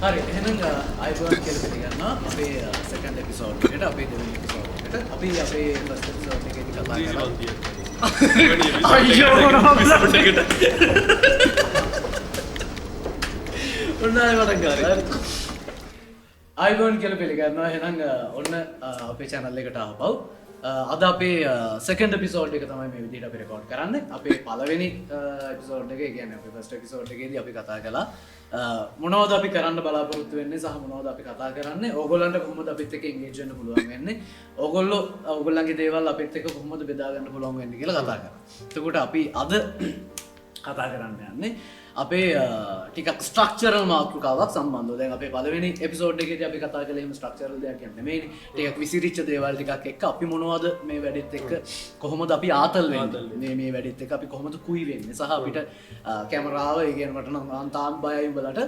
හරි, එහෙනම් ආයුබෝවන් කියලා පිළිගන්නවා අපේ සෙකන්ඩ් එපිසෝඩ් එකට, අපේ දෙවෙනි එපිසෝඩ් එකට. අපි අපේ ෆස්ට් එපිසෝඩ් එකේදී කතා කරා. අයියෝ, ඔන්න ආයෙ පටන් ගන්නවා. ආයුබෝවන් කියලා පිළිගන්නවා. එහෙනම් ඔන්න අපේ channel එකට ආපහු. අද අපේ සෙකන්ඩ් එපිසෝඩ් එක තමයි මේ විදිහට අපි රෙකෝඩ් කරන්නේ. අපේ පළවෙනි එපිසෝඩ් එක, ඒ කියන්නේ අපේ ෆස්ට් එපිසෝඩ් එකේදී අපි කතා කළා මොනවද අපි කරන්න බලාපොරොත්තු වෙන්නේ සහ මොනවද අපි කතා කරන්නේ, ඕගොල්ලන්ට කොහොමද අපිත් එක්ක එන්ගේජ් වෙන්න පුළුවන් වෙන්නේ, ඕගොල්ලෝ ඕගොල්ලන්ගේ දේවල් අපිත් එක්ක කොහොමද බෙදා ගන්න පුළුවන් වෙන්නේ කියලා කතා කරා. එතකොට අපි අද කතා කරන්න යන්නේ අපේ ටිකක් ස්ට්‍රක්චරල් මාතෘකාවක් සම්බන්ධව. දැන් අපේ පළවෙනි එපිසෝඩ් එකේදී අපි කතා කළේ එහෙම ස්ට්‍රක්චරල් දෙයක් ගැන නෙමෙයිනේ. ටිකක් විසිරිච්ච දේවල් ටිකක් එක්ක අපි මොනවද මේ වැඩෙත් එක්ක කොහොමද අපි ආතල් වෙන්නේ, මේ මේ වැඩෙත් එක්ක අපි කොහොමද කුයි වෙන්නේ සහ අපිට කැමරාව, ඒ කියන්නේ මට නම් මං තාම බයයි උඹලට,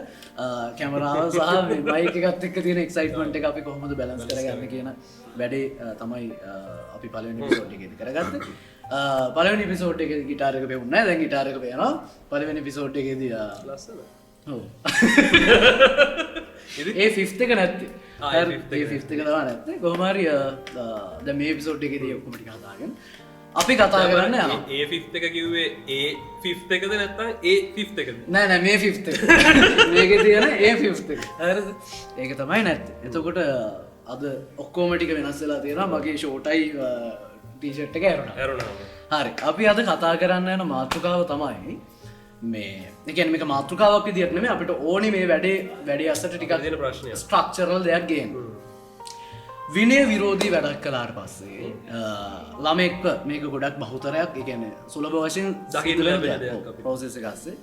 කැමරාව සහ මේ මයික් එකත් එක්ක තියෙන එක්සයිට්මන්ට් එක අපි කොහොමද බැලන්ස් කරගන්නේ කියන වැඩේ තමයි අපි පළවෙනි එපිසෝඩ් එකේදී කරගත්තේ. පළවෙනි එපිසෝඩ් එකේදී ගිටාර් එක පෙවුන්නේ නැහැ. දැන් ගිටාර් එක පේනවා. පළවෙනි එපිසෝඩ් එකේදී ලස්සන. ඔව්. ඒ ෆිෆ්ත් එක නැත්තේ. ආ, ඒ ෆිෆ්ත් එක. ඒ ෆිෆ්ත් එක තමයි නැත්තේ. කොහොම හරි දැන් මේ එපිසෝඩ් එකේදී ඔක්කොම ටික හදාගෙන අපි කතා කරන්න යනවා. ඒ ෆිෆ්ත් එක කිව්වේ ඒ ෆිෆ්ත් එකද නැත්නම් ඒ ෆිෆ්ත් එකද? නෑ නෑ, මේ ෆිෆ්ත් එක. මේකේ තියෙන ඒ ෆිෆ්ත් එක. හරිද? ඒක තමයි නැත්තේ. එතකොට අද ඔක්කොම ටික වෙනස් වෙලා තියෙනවා. මගේ ෂෝටයි ටී-ෂර්ට් එක ඇරුණා. ඇරුණාම. හරි, අපි අද කතා කරන්න යන මාතෘකාව තමයි මේ, ඒ කියන්නේ මේක මාතෘකාවක් විදියට නෙමෙයි, අපිට ඕනි මේ වැඩේ වැඩේ අස්සට ටිකක් තියෙන ප්‍රශ්නයක්. ස්ට්‍රක්චරල් දෙයක් ගේන්න. විනය විරෝධී වැඩක් කළාට පස්සේ ළමෙක්ව මේක ගොඩක් බහුතරයක්, ඒ කියන්නේ සුලභ වශයෙන් දකින්න සිදු වෙන ලැබෙන දෙයක්. දෙයක් ඔව්, අපිට. ප්‍රොසෙස් එක අස්සේ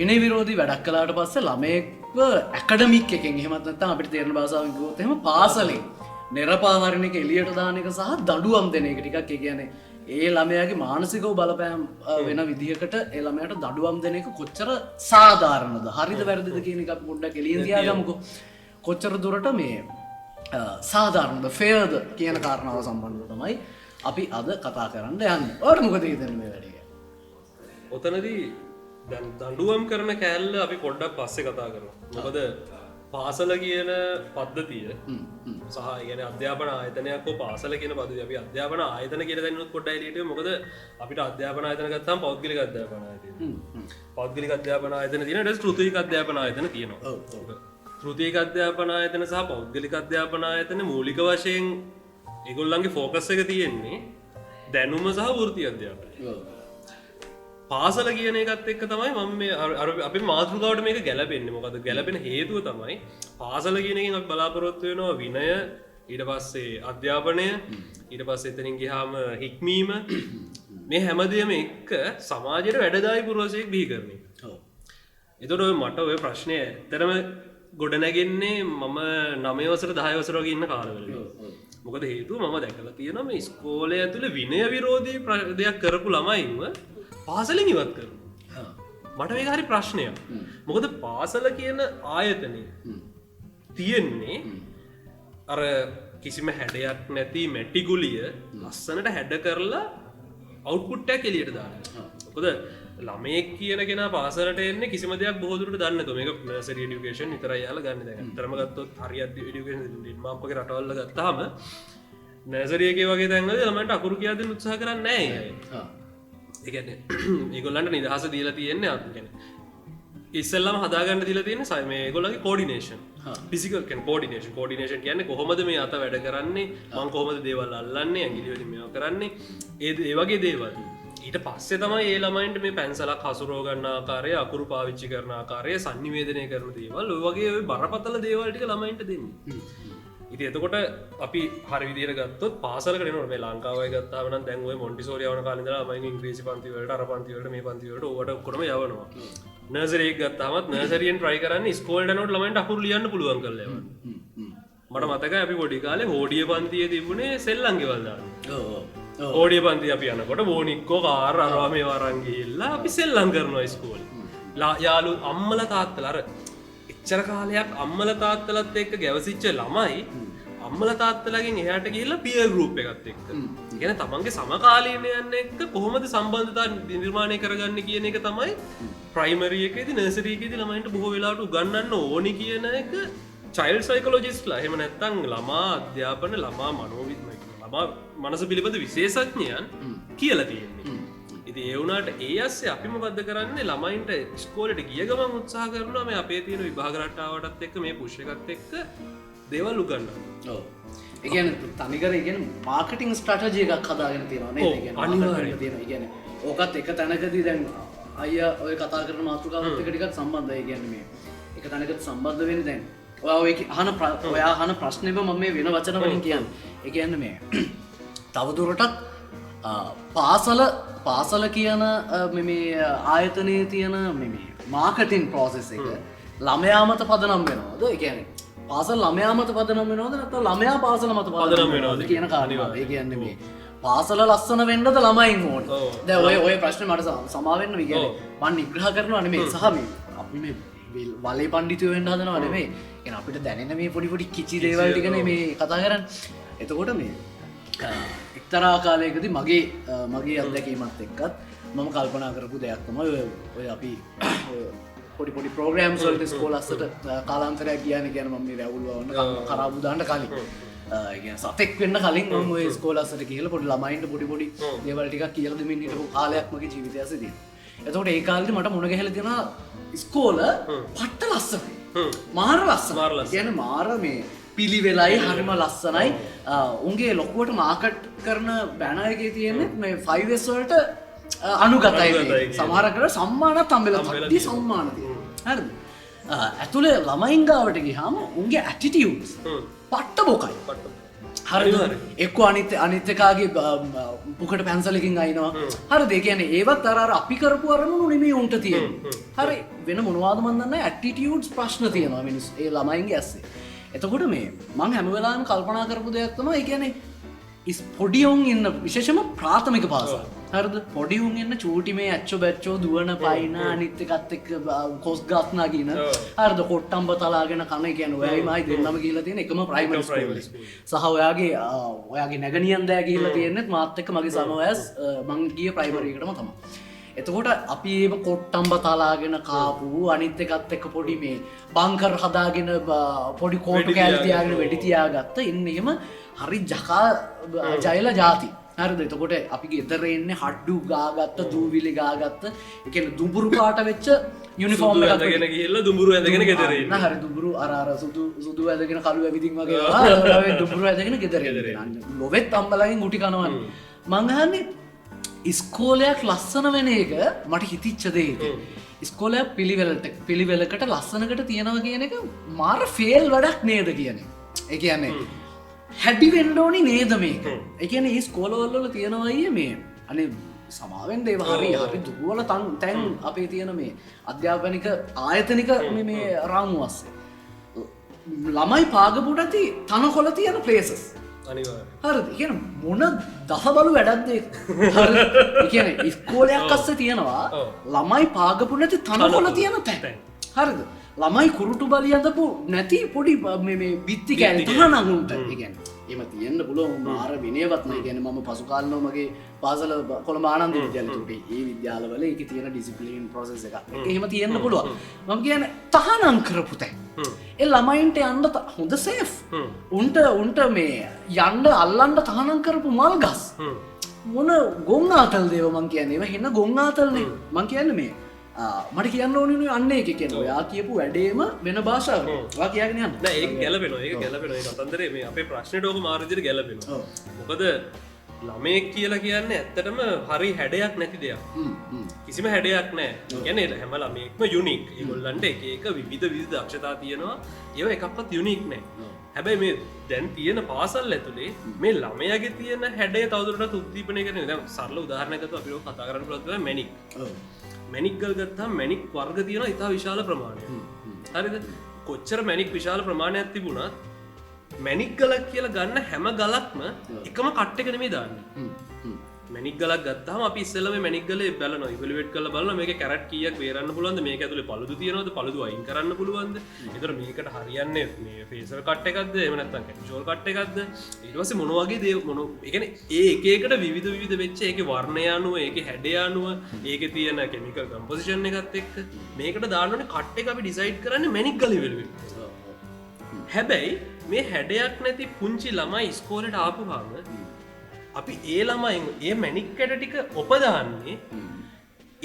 විනය විරෝධී වැඩක් කළාට පස්සේ ළමයෙක්ව ඇකඩමික් එකෙන්, එහෙමත් නැත්නම් අපිට තේරෙන භාෂාවෙන් කිව්වොත් එහෙම පාසලෙන් නෙරපාහරින එක, එළියට දාන එක සහ දඬුවම් දෙන එක ටිකක්, ඒ කියන්නේ ඒ ළමයාගේ මානසිකව බලපෑම් වෙන විදිහකට ඒ ළමයාට දඬුවම් දෙන එක කොච්චර සාධාරණද, හරිද වැරදිද කියන එක අපි පොඩ්ඩක් එළියෙන් තියාගමුකෝ. කොච්චර දුරට මේ සාධාරණද, ෆෙයර්ද කියන කාරණාව සම්බන්ධව තමයි අපි අද කතා කරන්න යන්නේ. ඔයාලට මොකද හිතෙන්නේ මේ වැඩේ ගැන? ඔතනදී දැන් දඬුවම් කරන කෑල්ල අපි පොඩ්ඩක් පස්සේ කතා කරමු. මොකද පාසල කියන පද්ධතිය සහ ඒ කියන්නේ අධ්‍යාපන ආයතනයක් හෝ පාසල කියන පද්ධතිය, අපි අධ්‍යාපන ආයතන කියලා දැනුත් පොඩ්ඩක් එළියට එමු. මොකද අපිට අධ්‍යාපන ආයතන ගත්තාම පෞද්ගලික අධ්‍යාපන ආයතන. පෞද්ගලික අධ්‍යාපන ආයතන තියෙනවා, ඊට පස්සේ තෘතීයික අධ්‍යාපන ආයතන තියෙනවා. ඔව් ඔව්. තෘතීයික අධ්‍යාපන ආයතන සහ පෞද්ගලික අධ්‍යාපන ආයතන මූලික වශයෙන් ඒගොල්ලන්ගේ ෆෝකස් එක තියෙන්නේ දැනුම සහ වෘත්ති අධ්‍යාපනය. පාසල කියන එකත් එක්ක තමයි මම මේ අර අපේ මාතෘකාවට මේක ගැලපෙන්නේ. මොකද ගැලපෙන හේතුව තමයි පාසල කියන එකෙන් අපි බලාපොරොත්තු වෙනවා විනය, ඊට පස්සේ අධ්‍යාපනය, ඊට පස්සේ එතනින් ගියාම හික්මීම, මේ හැමදේම එක්ක සමාජයට වැඩදායී පුරවැසියෙක් බිහි කරන එක. එතකොට ඔය මට ඔය ප්‍රශ්නය ඇත්තටම ගොඩ නැගෙන්නේ මම 9 වසර 10 වසර වගේ ඉන්න කාලවලදී. මොකද හේතුව මම දැකලා තියෙනවා මේ ඉස්කෝලේ ඇතුලේ විනය විරෝධී දෙයක් කරපු ළමයින්ව පාසලෙන් ඉවත් කරනවා. මට මේක හරි ප්‍රශ්නයක්. මොකද පාසල කියන ආයතනය තියෙන්නේ අර කිසිම හැඩයක් නැති මැටි ගුලිය ලස්සනට හැඩ කරලා අවුට්පුට් එකක් එළියට දාන එක. මොකද ළමයෙක් කියන කෙනා පාසලට එන්නේ කිසිම දෙයක් බොහෝ දුරට දන්නේ නැතුව. මේක නර්සරි එඩියුකේෂන් විතරයි යාලා ගන්න. දැන් ඇත්තටම ගත්තොත් හරියට එඩියුකේෂන් ඩෙන්මාර්ක් වගේ රටවල් වල ගත්තාම නර්සරි එකේ වගේ තැන්වලදී ළමයින්ට අකුරු කියා දෙන්න උත්සාහ කරන්නේ නැහැ ඒ අය. ඒ කියන්නේ ඒගොල්ලන්ට නිදහස දීලා තියෙන්නේ, ඒ කියන්නේ ඉස්සෙල්ලාම හදාගන්න දීලා තියෙන්නේ මේ ඒගොල්ලන්ගේ කෝඩිනේෂන්. ෆිසිකල් කියන්නේ කෝඩිනේෂන්. කෝඩිනේෂන් කියන්නේ කොහොමද මේ අත වැඩ කරන්නේ, මං කොහොමද දේවල් අල්ලන්නේ, ඇඟිලි වලින් මේවා කරන්නේ, ඒ වගේ දේවල්. ඊට පස්සේ තමයි ඒ ළමයින්ට මේ පැන්සලක් හසුරව ගන්න ආකාරය, අකුරු පාවිච්චි කරන ආකාරය, සන්නිවේදනය කරන දේවල්, ඔය වගේ ඔය බරපතල දේවල් ටික ළමයින්ට දෙන්නේ. ඉතින් එතකොට අපි හරි විදිහට ගත්තොත් පාසලකට එනකොට මේ ලංකාවයි ගත්තාම නම් දැන් ඔය මොන්ටිසෝරි යවන කාලේ ඉඳලා ළමයින් ඉංග්‍රීසි පන්ති වලට, අර පන්ති වලට, මේ පන්ති වලට ඕවට ඔක්කොටම යවනවා. නර්සරි එක ගත්තාමත් නර්සරියෙන් try කරන්නේ ඉස්කෝලේට යනකොට ළමයින්ට අකුරු ලියන්න පුළුවන් කරලා යවන්න. මට මතකයි අපි පොඩි කාලේ හෝඩිය පන්තියේ තිබුණේ සෙල්ලම් ගෙවල් දාන්න. ඔව් ඔව්. ඔව්. හෝඩිය පන්ති අපි යනකොට බෝනික්කෝ කාර් අරවා මේවා අරන් ගිහිල්ලා අපි සෙල්ලම් කරනවා ඉස්කෝලේ. යාළු අම්මලා තාත්තලා අර එච්චර කාලයක් අම්මලා තාත්තලාත් එක්ක ගැවසිච්ච ළමයි අම්මලා තාත්තලාගෙන් එහාට ගිහිල්ලා පියර් ගෲප් එකත් එක්ක. ඒ කියන්නේ තමන්ගේ සමකාලීනයන් එක්ක කොහොමද සම්බන්ධතා නිර්මාණය කරගන්නේ කියන එක තමයි ප්‍රයිමරි එකේදී නර්සරි එකේදී ළමයින්ට බොහෝ වෙලාවට උගන්වන්න ඕනි කියන එක චයිල්ඩ් සයිකොලොජිස්ට්ලා එහෙම නැත්නම් ළමා අධ්‍යාපන ළමා මනෝවිද්‍ය ළමා මනස පිළිබඳ විශේෂඥයන් කියලා තියෙන්නේ. ඉතින් ඒ වුණාට ඒ ඇස්සේ අපි මොකද්ද කරන්නේ ළමයින්ට ඉස්කෝලේට ගිය ගමන් උත්සාහ කරනවා මේ අපේ තියෙන විභාග රටාවටත් එක්ක මේ පුෂ් එකත් එක්ක දේවල් උගන්වන්න. ඔව්. ඒ කියන්නේ තනිකර ඒ කියන්නේ මාකටිං ස්ට්‍රැටජි එකක් හදාගෙන තියෙනවා නේද? ඒ කියන්නේ අනිවාර්යයෙන් තියෙනවා. ඒ කියන්නේ ඕකත් එක තැනකදී දැන් අයියා ඔය කතා කරන මාතෘකාවත් එක්ක ටිකක් සම්බන්ධයි. ඒ කියන්නේ මේ එක තැනකට සම්බන්ධ වෙන්නේ දැන් ඔයා ඔය අහන ඔයා අහන ප්‍රශ්නේම මම මේ වෙන වචන වලින් කියන්නේ. ඒ කියන්නේ මේ තවදුරටත් පාසල කියන මේ ආයතනයේ තියෙන මේ මාකටිං ප්‍රොසෙස් එක ළමයා මත පදනම් වෙනවද? ඒ කියන්නේ පාසල ළමයා මත පදනම් වෙනවද නැත්නම් ළමයා පාසල මත පදනම් වෙනවද කියන කාරණාව. ඒ කියන්නේ මේ පාසල ලස්සන වෙන්නද ළමයින් ඕනේ? දැන් ඔය ප්‍රශ්නේ මට සමා වෙන්න මේ කියන්නේ මං නිග්‍රහ කරනවා නෙමෙයි සහ මේ අපි මේ වලේ පඬිතුයෝ වෙන්න හදනවා නෙමෙයි. ඒ කියන්නේ අපිට දැනෙන මේ පොඩි පොඩි කිචි දේවල් ටිකනේ මේ කතා කරන්නේ. එතකොට මේ එක්තරා කාලයකදී මගේ අත්දැකීමත් එක්කත් මම කල්පනා කරපු දෙයක් තමයි ඔය අපි ඔය පොඩි පොඩි ප්‍රෝග්‍රෑම්ස් වලට ඉස්කෝල අස්සට කාලාන්තරයක් ගියානේ. කියන්නේ මම මේ වැවුලුවා වන්න කරාබු දාන්න කලින් ඒ කියන්නේ සතෙක් වෙන්න කලින් මම ඔය ඉස්කෝල අස්සට ගිහලා පොඩි ළමයින්ට පොඩි පොඩි දේවල් ටිකක් කියලා දෙමින් හිටපු කාලයක් මගේ ජීවිතය ඇස්සේ තියෙනවා. එතකොට ඒ කාලේදී මට මුණ ගැහිලා තියෙනවා ඉස්කෝල පට්ට ලස්සනයි. මාර ලස්සනයි. කියන්නේ මාර මේ පිළිවෙලයි හරිම ලස්සනයි. උන්ගේ ලොකුවට මාකට් කරන බැනර් එකේ තියෙන්නේ මේ 5S වලට අනුගතයි. සමහර කරලා සම්මානත් හම්බෙලා කට්ටිය සම්මාන තියෙනවා. හරිද? ඇතුලේ ළමයින් ගාවට ගියාම උන්ගේ ඇටිටියුඩ්ස් පට්ට බොකයි. හරිද? එක්ක අනිත් එකාගේ පුකට පැන්සලකින් අයින්නවා. හරිද? ඒ කියන්නේ ඒවත් අර අර අපි කරපු අරමුණු නෙමෙයි උන්ට තියෙන්නේ. හරි වෙන මොනවද මන් දන්නේ ඇටිටියුඩ්ස් ප්‍රශ්න තියෙනවා මිනිස් ඒ ළමයින්ගේ ඇස්සේ. එතකොට මේ මං හැම වෙලාවෙම කල්පනා කරපු දෙයක් තමයි ඒ කියන්නේ පොඩි උන් ඉන්න විශේෂයෙන්ම ප්‍රාථමික පාසල්. හරිද? පොඩි උන් ඉන්න චූටි මේ ඇච්චෝ බැච්චෝ දුවන පයින් අනිත් එකත් එක්ක කොස් ගස් නගින. හරිද? කොට්ටම්බ තලාගෙන කන. ඒ කියන්නේ ඔයයි මයි දෙන්නම ගිහිල්ලා තියෙන එකම ප්‍රයිමරි ස්කූල් එක. සහ ඔයාගේ නැගණියන් දෑ ගිහිල්ලා තියෙනෙත් මාත් එක්ක මගේ සමවයස් මං ගිය ප්‍රයිමරි එකටම තමයි. එතකොට අපි ඒව කොට්ටම්බ තලාගෙන කාපු අනිත් එකත් එක්ක පොඩි මේ බංකර් හදාගෙන පොඩි කෝටු කෑලි තියාගෙන වෙඩි තියාගත්ත ඉන්න එහෙම හරි ජකා ජයලා ජාති. හරිද? එතකොට අපි ගෙදර එන්නේ හඩු ගාගත්ත දූවිලි ගාගත්ත ඒ කියන්නේ දුඹුරු පාට වෙච්ච යුනිෆෝම් එකක් ඇඳගෙන ගිහිල්ලා දුඹුරු ඇඳගෙන ගෙදර එන්නේ. හරි දුඹුරු අර අර සුදු සුදු ඇඳගෙන කළු ඇවිදින් වගේ ඒවා දුඹුරු ඇඳගෙන ගෙදර එන්නේ. ලොවෙත් අම්බලගෙන් ගුටි කනවනේ. මං අහන්නේ ඉස්කෝලයක් ලස්සන වෙන එක මට හිතිච්ච දේ ඉතින්. ඉස්කෝලයක් පිළිවෙලකට ලස්සනකට තියනවා කියන එක මාර ෆේල් වැඩක් නේද කියන එක. ඒ කියන්නේ හැඩි වෙන්න ඕනි නේද මේක? ඒ කියන්නේ මේ ඉස්කෝලවල වල තියනවා අයියේ මේ අනේ සමාවෙන්න ඒවා හරි හරි දුර්වල තැන් අපේ තියෙන මේ අධ්‍යාපනික ආයතනික මේ රාමුව අස්සේ. ළමයි පාගපුට ඇති තනකොළ තියෙන ප්ලේසස්. අනිවාර්යයෙන්. හරිද? ඒ කියන්නේ මොන දහබලු වැඩක්ද ඒක? හරිද? ඒ කියන්නේ ඉස්කෝලයක් අස්සේ තියෙනවා ළමයි පාගපු නැති තනකොළ තියෙන තැන්. හරිද? ළමයි කුරුටු බලි ඇඳපු නැති පොඩි මේ මේ බිත්ති කෑලි තහනම් උන්ට. ඒ කියන්නේ එහෙම තියෙන්න පුළුවන් මාර විනයවත් නෑ. ඒ කියන්නේ මම පසු කාලිනව මගේ පාසල කොළඹ ආනන්ද විද්‍යාලය තුටි. ඒ විද්‍යාලවල ඒකේ තියෙන ඩිසිප්ලින් ප්‍රොසෙස් එකක්. ඒක එහෙම තියෙන්න පුළුවන්. මම කියන්නේ තහනම් කරපු තැන්. ඒ ළමයින්ට යන්න හොඳ සේෆ්. උන්ට මේ යන්න අල්ලන්න තහනම් කරපු මල් ගස්. මොන ගොන් ආතල් දේව මං කියන්නේ. ඒවා හෙන ගොන් ආතල්නේ. මං කියන්නේ මේ මට කියන්න ඕනේ අන්න ඒක කියන්නේ ඔයා කියපු වැඩේම වෙන භාෂාවක. ඔයා කියාගෙන යන්න. නෑ ඒක ගැලපෙනවා. ඒක ගැලපෙනවා. ඒ කතන්දරේ මේ අපේ ප්‍රශ්නෙට ඕක මාර විදිහට ගැලපෙනවා. මොකද ළමයෙක් කියලා කියන්නේ ඇත්තටම හරි හැඩයක් නැති දෙයක්. කිසිම හැඩයක් නෑ. ඒ කියන්නේ හැම ළමයෙක්ම යුනික්. ඒගොල්ලන්ට එක එක විවිධ විවිධ දක්ෂතා තියෙනවා. ඒවා එකක්වත් යුනික් නෑ. හැබැයි මේ දැන් තියෙන පාසල් ඇතුලේ මේ ළමයාගේ තියෙන හැඩය තවදුරටත් උද්දීපනය කරන. දැන් සරල උදාහරණයක් ගත්තොත් අපි ඔක කතා කරන්න පුළුවන් තමයි මැණික්. මැණික් ගල් ගත්තාම මැණික් වර්ග තියෙනවා ඉතා විශාල ප්‍රමාණයක්. හරිද? කොච්චර මැණික් විශාල ප්‍රමාණයක් තිබුණත් මැණික් ගලක් කියලා ගන්න හැම ගලක්ම එකම කට් එක නෙමෙයි දාන්නේ. මැණික් ගලක් ගත්තාම අපි ඉස්සෙල්ලා මේ මැණික් ගලේ බලනවා, ඉවැලුවේට් කරලා බලනවා මේකේ කැරට් කීයක් බේරන්න පුළුවන්ද, මේක ඇතුලේ පළුදු තියනවද, පළුදු අයින් කරන්න පුළුවන්ද, ඒතර මේකට හරියන්නේ මේ ෆේසල් කට් එකක්ද එහෙම නැත්නම් කැෂුවල් කට් එකක්ද, ඊට පස්සේ මොන වගේ දේ මොන ඒ කියන්නේ ඒ එක එකට විවිධ විවිධ වෙච්ච ඒකේ වර්ණය අනුව, ඒකේ හැඩය අනුව, ඒකේ තියෙන කෙමිකල් කම්පොසිෂන් එකත් එක්ක මේකට දාන්න ඕනේ කට් එක අපි ඩිසයිඩ් කරන්නේ මැණික් ගල ඉවැලුවේට්. හැබැයි මේ හැඩයක් නැති පුංචි ළමයි ඉස්කෝලේට ආපුවාම අපි ඒ ළමයින් ඒ මැණික් කැට ටික ඔපදාන්නේ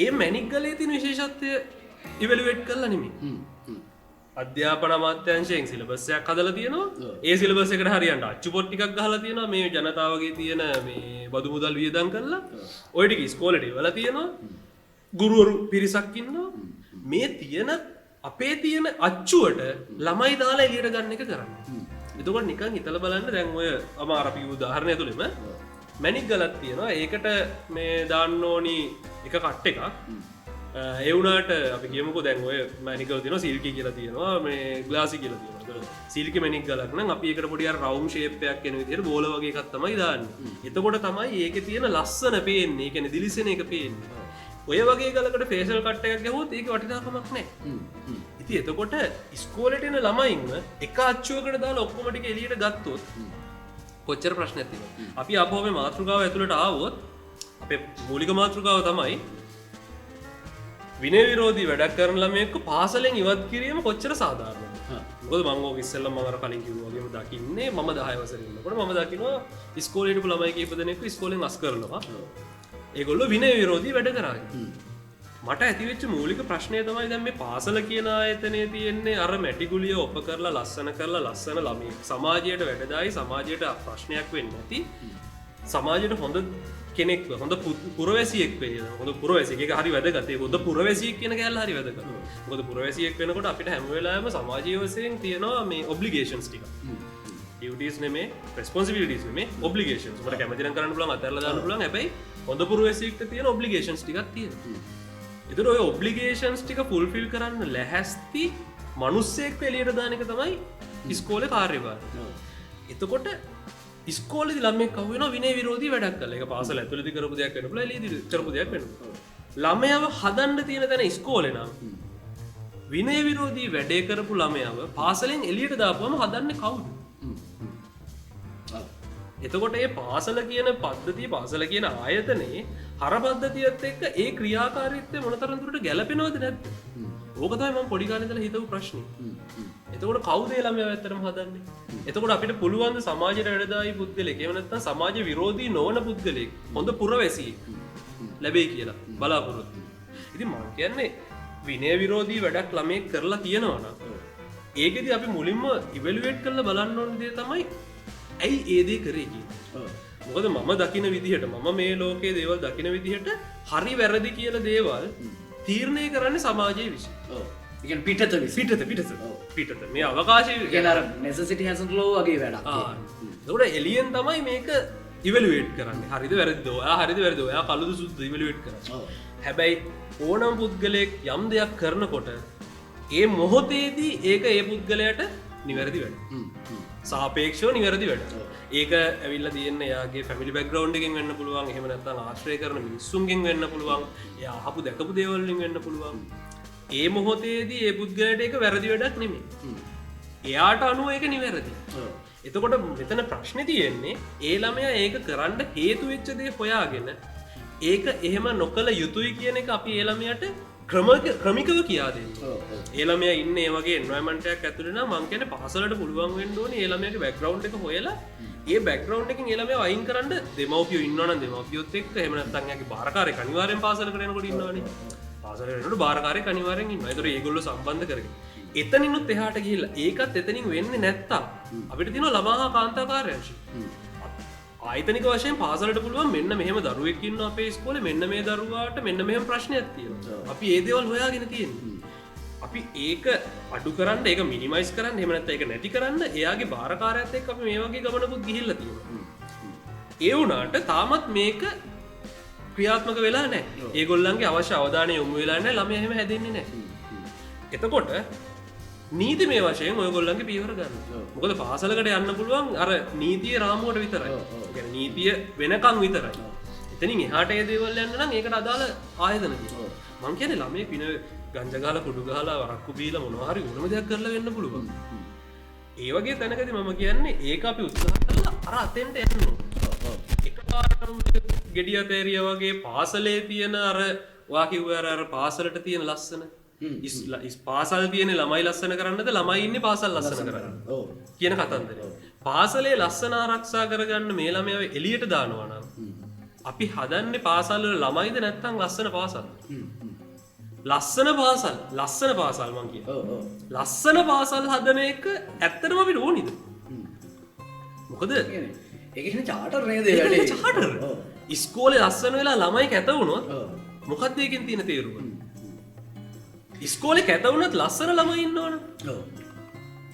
ඒ මැණික් ගලේ තියෙන විශේෂත්වය ඉවැලුවේට් කරලා නෙමෙයි. අධ්‍යාපන අමාත්‍යාංශයෙන් සිලබස් එකක් හදලා තියෙනවා. ඒ සිලබස් එකට හරියන්න අච්චු පොත් ටිකක් ගහලා තියෙනවා. මේ ජනතාවගේ තියෙන මේ බදු මුදල් වියදම් කරලා ඔය ටික ඉස්කෝලේට එවලා තියෙනවා. ගුරුවරු පිරිසක් ඉන්නවා. මේ තියෙන අපේ තියෙන අච්චුවට ළමයි දාලා එළියට ගන්න එක කරන්නේ. එතකොට නිකන් හිතලා බලන්න දැන් ඔය අමාර අපි උදාහරණය තුළෙම මැණික් ගලක් තියෙනවා. ඒකට මේ දාන්න ඕනි එක කට් එකක්. ඒ වුණාට අපි කියමුකෝ දැන් ඔය මැණික් ගල තියෙනවා, සිල්කි කියලා තියෙනවා, මේ ග්ලාසි කියලා තියෙනවා. සිල්කි මැණික් ගලක් නම් අපි ඒකට පොඩි අර රවුම් ෂේප් එකක් එන විදිහට බෝල වගේ එකක් තමයි දාන්නේ. එතකොට තමයි ඒකේ තියෙන ලස්සන පේන්නේ. ඒ කියන්නේ දිලිසෙන එක පේන්නේ. ඔය වගේ ගලකට ෆේෂල් කට් එකක් ගැහුවොත් ඒකේ වටිනාකමක් නැහැ. ඉතින් එතකොට ඉස්කෝලේට එන ළමයින්ව එක අච්චුවකට දාලා ඔක්කොම ටික එළියට ගත්තොත් කොච්චර ප්‍රශ්නයක් තියෙනවද? අපි ආපහු මේ මාතෘකාව ඇතුළට ආවොත් අපේ මූලික මාතෘකාව තමයි විනය විරෝධී වැඩක් කරන ළමයෙක්ව පාසලෙන් ඉවත් කිරීම කොච්චර සාධාරණද? මොකද මම ඕක ඉස්සෙල්ලම මම අර කලින් කිව්වා වගේම දකින්නේ මම 10 වසරේ ඉන්නකොට මම දකිනවා ඉස්කෝලේ හිටපු ළමයි කීප දෙනෙක්ව ඉස්කෝලෙන් අස් කරනවා. ඒගොල්ලෝ විනය විරෝධී වැඩ කරා. මට ඇතිවෙච්ච මූලික ප්‍රශ්නය තමයි දැන් මේ පාසල කියන ආයතනයේ තියෙන්නේ අර මැටි ගුලිය ඔප කරලා ලස්සන කරලා ලස්සන ළමයි සමාජයට වැඩදායි, සමාජයට ප්‍රශ්නයක් වෙන්නේ නැති, සමාජයට හොඳ කෙනෙක්ව, හොඳ පුරවැසියෙක් වෙන්න, හොඳ පුරවැසියෙක් ඒක හරි වැදගත්. ඒ හොඳ පුරවැසියෙක් කියන කෑල්ල හරි වැදගත්. මොකද පුරවැසියෙක් වෙනකොට අපිට හැම වෙලාවෙම සමාජීය වශයෙන් තියෙනවා මේ ඔබ්ලිගේෂන්ස් ටික. ඩියුටිස් නෙමේ, රෙස්පොන්සිබිලිටිස් නෙමේ, ඔබ්ලිගේෂන්ස්. උඹට කැමති නම් කරන්න පුළුවන්, අතහැරලා දාන්න පුළුවන්. හැබැයි හොඳ පුරවැසියෙක්ට තියෙන ඔබ්ලිගේෂන්ස් ටිකක් තියෙනවා. ඒතර ඔය ඔබ්ලිගේෂන්ස් ටික ෆුල්ෆිල් කරන්න ලැහැස්ති මිනිස්සෙක්ව එළියට දාන එක තමයි ඉස්කෝලේ කාර්යභාරය. එතකොට ඉස්කෝලේදී ළමයෙක් අහු වෙනවා විනය විරෝධී වැඩක් කරලා. ඒක පාසල ඇතුළතදී කරපු දෙයක් වෙන්න පුළුවන්, එළියේදී කරපු දෙයක් වෙන්න පුළුවන්. ළමයාව හදන්න තියෙන තැන ඉස්කෝලේ නම් විනය විරෝධී වැඩේ කරපු ළමයාව පාසලෙන් එළියට දාපුවම හදන්නේ කවුද? එතකොට ඒ පාසල කියන පද්ධතිය, පාසල කියන ආයතනයේ හර පද්ධතියත් එක්ක ඒ ක්‍රියාකාරීත්වය මොනතරම් දුරට ගැලපෙනවද නැද්ද? ඕක තමයි මම පොඩි කාලේ ඉඳලා හිතපු ප්‍රශ්නේ. එතකොට කවුද ඒ ළමයාව ඇත්තටම හදන්නේ? එතකොට අපිට පුළුවන් ද සමාජයට වැඩදායි පුද්ගලයෙක්, එහෙම නැත්නම් සමාජ විරෝධී නොවන පුද්ගලයෙක්, හොඳ පුරවැසියෙක් ලැබෙයි කියලා බලාපොරොත්තු. ඉතින් මම කියන්නේ විනය විරෝධී වැඩක් ළමයෙක් කරලා තියෙනවා නම් ඒකෙදි අපි මුලින්ම ඉවැලුවේට් කරලා බලන්න ඕන දේ තමයි ඇයි ඒ දේ කරේ කියන්නේ. මොකද මම දකින විදිහට, මම මේ ලෝකයේ දේවල් දකින විදිහට හරි වැරදි කියලා දේවල් තීරණය කරන්නේ සමාජයේ විසින්. ඔව්. ඒ කියන්නේ පිටත විසින්. පිටත පිටත මේ අවකාශයේ ඒ කියන්නේ අර necessity hasn't law වගේ වැඩක්. ආ. ඒකට එළියෙන් තමයි මේක ඉවැලුවේට් කරන්නේ. හරිද වැරදිද? ඔයා හරිද වැරදිද? ඔයා කළුද සුද්ද ඉවැලුවේට් කරන්නේ. ඔව්. හැබැයි ඕනම පුද්ගලයෙක් යම් දෙයක් කරනකොට ඒ මොහොතේදී ඒක ඒ පුද්ගලයාට නිවැරදි වැඩ. සාපේක්ෂව නිවැරදි වැඩ. ඒක ඇවිල්ලා තියෙන්නේ එයාගේ ෆැමිලි බැක්ග්‍රවුන්ඩ් එකෙන් වෙන්න පුළුවන්, එහෙම නැත්නම් ආශ්‍රය කරන මිනිස්සුන්ගෙන් වෙන්න පුළුවන්, එයා අහපු දැකපු දේවල් වලින් වෙන්න පුළුවන්. ඒ මොහොතේදී ඒ පුද්ගලයාට ඒක වැරදි වැඩක් නෙමෙයි. එයාට අනුව ඒක නිවැරදි. එතකොට මෙතන ප්‍රශ්නේ තියෙන්නේ ඒ ළමයා ඒක කරන්න හේතු වෙච්ච දේ හොයාගෙන ඒක එහෙම නොකළ යුතුයි කියන එක අපි ඒ ළමයාට ක්‍රමිකව කියා දෙන්න. ඒ ළමයා ඉන්නේ ඒ වගේ එන්වයරන්මන්ට් එකක් ඇතුලේ නම් මං කියන්නේ පාසලට පුළුවන් වෙන්න ඕනේ ඒ ළමයාගේ බැක්ග්‍රවුන්ඩ් එක හොයලා ඒ බැක්ග්‍රවුන්ඩ් එකෙන් ඒ ළමයාව අයින් කරන්න දෙමව්පියෝ ඉන්නවා නම් දෙමව්පියොත් එක්ක, එහෙම නැත්නම් එයාගේ බාරකාරයෙක් අනිවාර්යෙන් පාසලකට එනකොට ඉන්නවනේ. පාසලකට එනකොට බාරකාරයෙක් අනිවාර්යෙන් ඉන්නවා. ඒතර ඒගොල්ලෝ සම්බන්ධ කරගෙන එතනිනුත් එහාට ගිහිල්ලා ඒකත් එතනින් වෙන්නේ නැත්තම් අපිට තියෙනවා ළමා හා කාන්තා කාර්යාංශය. ආයතනික වශයෙන් පාසලට පුළුවන් මෙන්න මෙහෙම දරුවෙක් ඉන්නවා අපේ ඉස්කෝලේ, මෙන්න මේ දරුවාට මෙන්න මෙහෙම ප්‍රශ්නයක් තියෙනවා. අපි ඒ දේවල් හොයාගෙන තියෙන්නේ. අපි ඒක අඩු කරන්න, ඒක මිනිමයිස් කරන්න, එහෙම නැත්නම් ඒක නැති කරන්න එයාගේ බාරකාරයත් එක්ක අපි මේ වගේ ගමනකුත් ගිහිල්ලා තියෙනවා. ඒ වුණාට තාමත් මේක ක්‍රියාත්මක වෙලා නැහැ. ඒගොල්ලන්ගේ අවශ්‍ය අවධානය යොමු වෙලා නැහැ. ළමයා එහෙම හැදෙන්නේ නැහැ. එතකොට නීතිමය වශයෙන් ඔයගොල්ලන්ගේ පියවර ගන්න. මොකද පාසලකට යන්න පුළුවන් අර නීතියේ රාමුවට විතරයි. ඒ කියන්නේ නීතිය වෙනකන් විතරයි. එතනින් එහාට ඒ දේවල් යන්න නම් ඒකට අදාළ ආයතන තියෙනවා. මං කියන්නේ ළමයි පින ගංජා ගහලා කුඩු ගහලා වරක්කු බීලා මොනවා හරි ඕනම දෙයක් කරලා වෙන්න පුළුවන්. ඒ වගේ තැනකදී මම කියන්නේ ඒක අපි උත්සාහ කරලා අර අතෙන්ට යන්න ඕන. එකපාරටම ගෙඩිය තේරිය වගේ පාසලේ තියෙන අර ඔයා කිව්ව අර පාසලට තියෙන ලස්සන පාසල් තියෙන ළමයි ලස්සන කරන්නද ළමයි ඉන්නේ පාසල් ලස්සන කරන්න කියන කතන්දරය. පාසලේ ලස්සන ආරක්ෂා කරගන්න මේ ළමයාව එළියට දානවා නම් අපි හදන්නේ පාසල් වල ළමයිද නැත්නම් ලස්සන පාසල්ද? ලස්සන පාසල්, ලස්සන පාසල් මං කියන්නේ. ලස්සන පාසල් හදන එක ඇත්තටම අපිට ඕනිද? මොකද ඒක කියන්නේ චාටර් නේද ඒ වැඩේ? චාටර්. ඉස්කෝලේ ලස්සන වෙලා ළමයි කැත වුණොත් මොකක්ද ඒකෙන් තියෙන තේරුම? ඉස්කෝලේ කැත වුණත් ලස්සන ළමයි ඉන්න ඕන. ඔව්.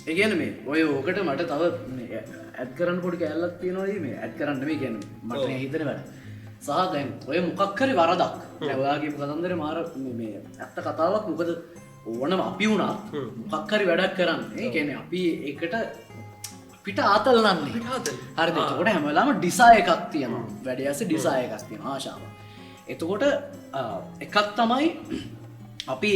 ඒ කියන්නේ මේ ඔය ඕකට මට තව මේ ඇඩ් කරන්න පොඩි කෑල්ලක් තියෙනවා නේ, මේ ඇඩ් කරන්න නෙමෙයි කියන්නේ මට මේ හිතෙන වැඩ. සහ දැන් ඔය මොකක් හරි වරදක්. දැන් ඔයා කියපු කතන්දරේ මාර මේ ඇත්ත කතාවක්. මොකද ඕනම අපි වුණත් මොකක් හරි වැඩක් කරන්නේ. ඒ කියන්නේ අපි ඒකට අපිට ආතල් නන්නේ. අපිට ආතල්. හරිද? එතකොට හැම වෙලාවම ඩිසයර් එකක් තියෙනවා. වැඩේ ඇස්සේ ඩිසයර් එකක් තියෙනවා, ආශාව. එතකොට එකක් තමයි අපි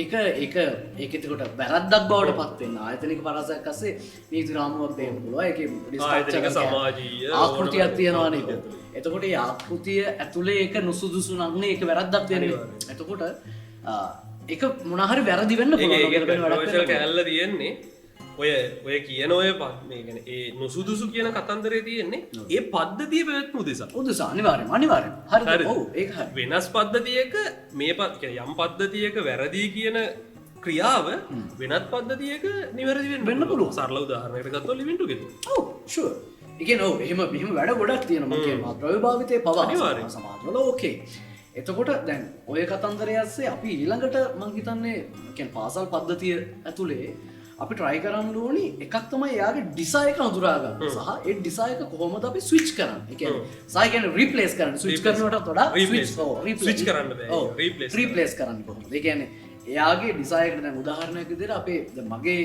ඒක ඒක ඒක එතකොට වැරද්දක් බවට පත් වෙන ආයතනික පරාසයක් අස්සේ නීති රාමුවක් දෙන්න පුළුවන්. ඒකේ ආයතනික සමාජීය ආකෘතියක් තියෙනවා නේද? එතකොට මේ ආකෘතිය ඇතුලේ ඒක නුසුදුසු නම් නේ ඒක වැරද්දක් වෙන්නේ. එතකොට ඒක මොන හරි වැරදි වෙන්න පුළුවන්. ඒක කන්ට්‍රොවර්ෂල් කැලල තියෙන්නේ ඔය ඔය කියන ඔය මේ කියන්නේ ඒ නුසුදුසු කියන කතන්දරේ තියෙන්නේ ඒ පද්ධතිය පැවැත්ම උදෙසා. උදෙසා අනිවාර්යයෙන්ම අනිවාර්යයෙන්ම. හරිද? ඔව් ඒක හරි. වෙනස් පද්ධතියක මේ කියන්නේ යම් පද්ධතියක වැරදි කියන ක්‍රියාව වෙනත් පද්ධතියක නිවැරදි වෙන්න පුළුවන්. සරල උදාහරණයකට ගත්තොත් ලිවිං ටුගෙදර්. ඔව් ෂුවර්. ඒ කියන්නේ ඔව් එහෙම මෙහෙම වැඩ ගොඩක් තියෙනවා. මම කියන්නේ මත්ද්‍රව්‍ය භාවිතයේ පවා සමාජවල ඕකේ. එතකොට දැන් ඔය කතන්දරය ඇස්සේ අපි ඊළඟට මං හිතන්නේ කියන්නේ පාසල් පද්ධතිය ඇතුලේ අපි try කරන්න ඕනි එකක් තමයි එයාගේ ඩිසයර් එක හඳුනා ගන්න සහ ඒ ඩිසයර් එක කොහොමද අපි ස්විච් කරන්නේ. ඒ කියන්නේ සහ කියන්නේ රීප්ලේස් කරන්න. ස්විච් කරනවටත් වඩා ස්විච් ඔව් රීප්ලේස් ස්විච් කරන්න බෑ. රීප්ලේස් රීප්ලේස් කරන්න කොහොමද? ඒ කියන්නේ එයාගේ ඩිසයර් එකට දැන් උදාහරණයක් විදිහට අපේ දැන් මගේ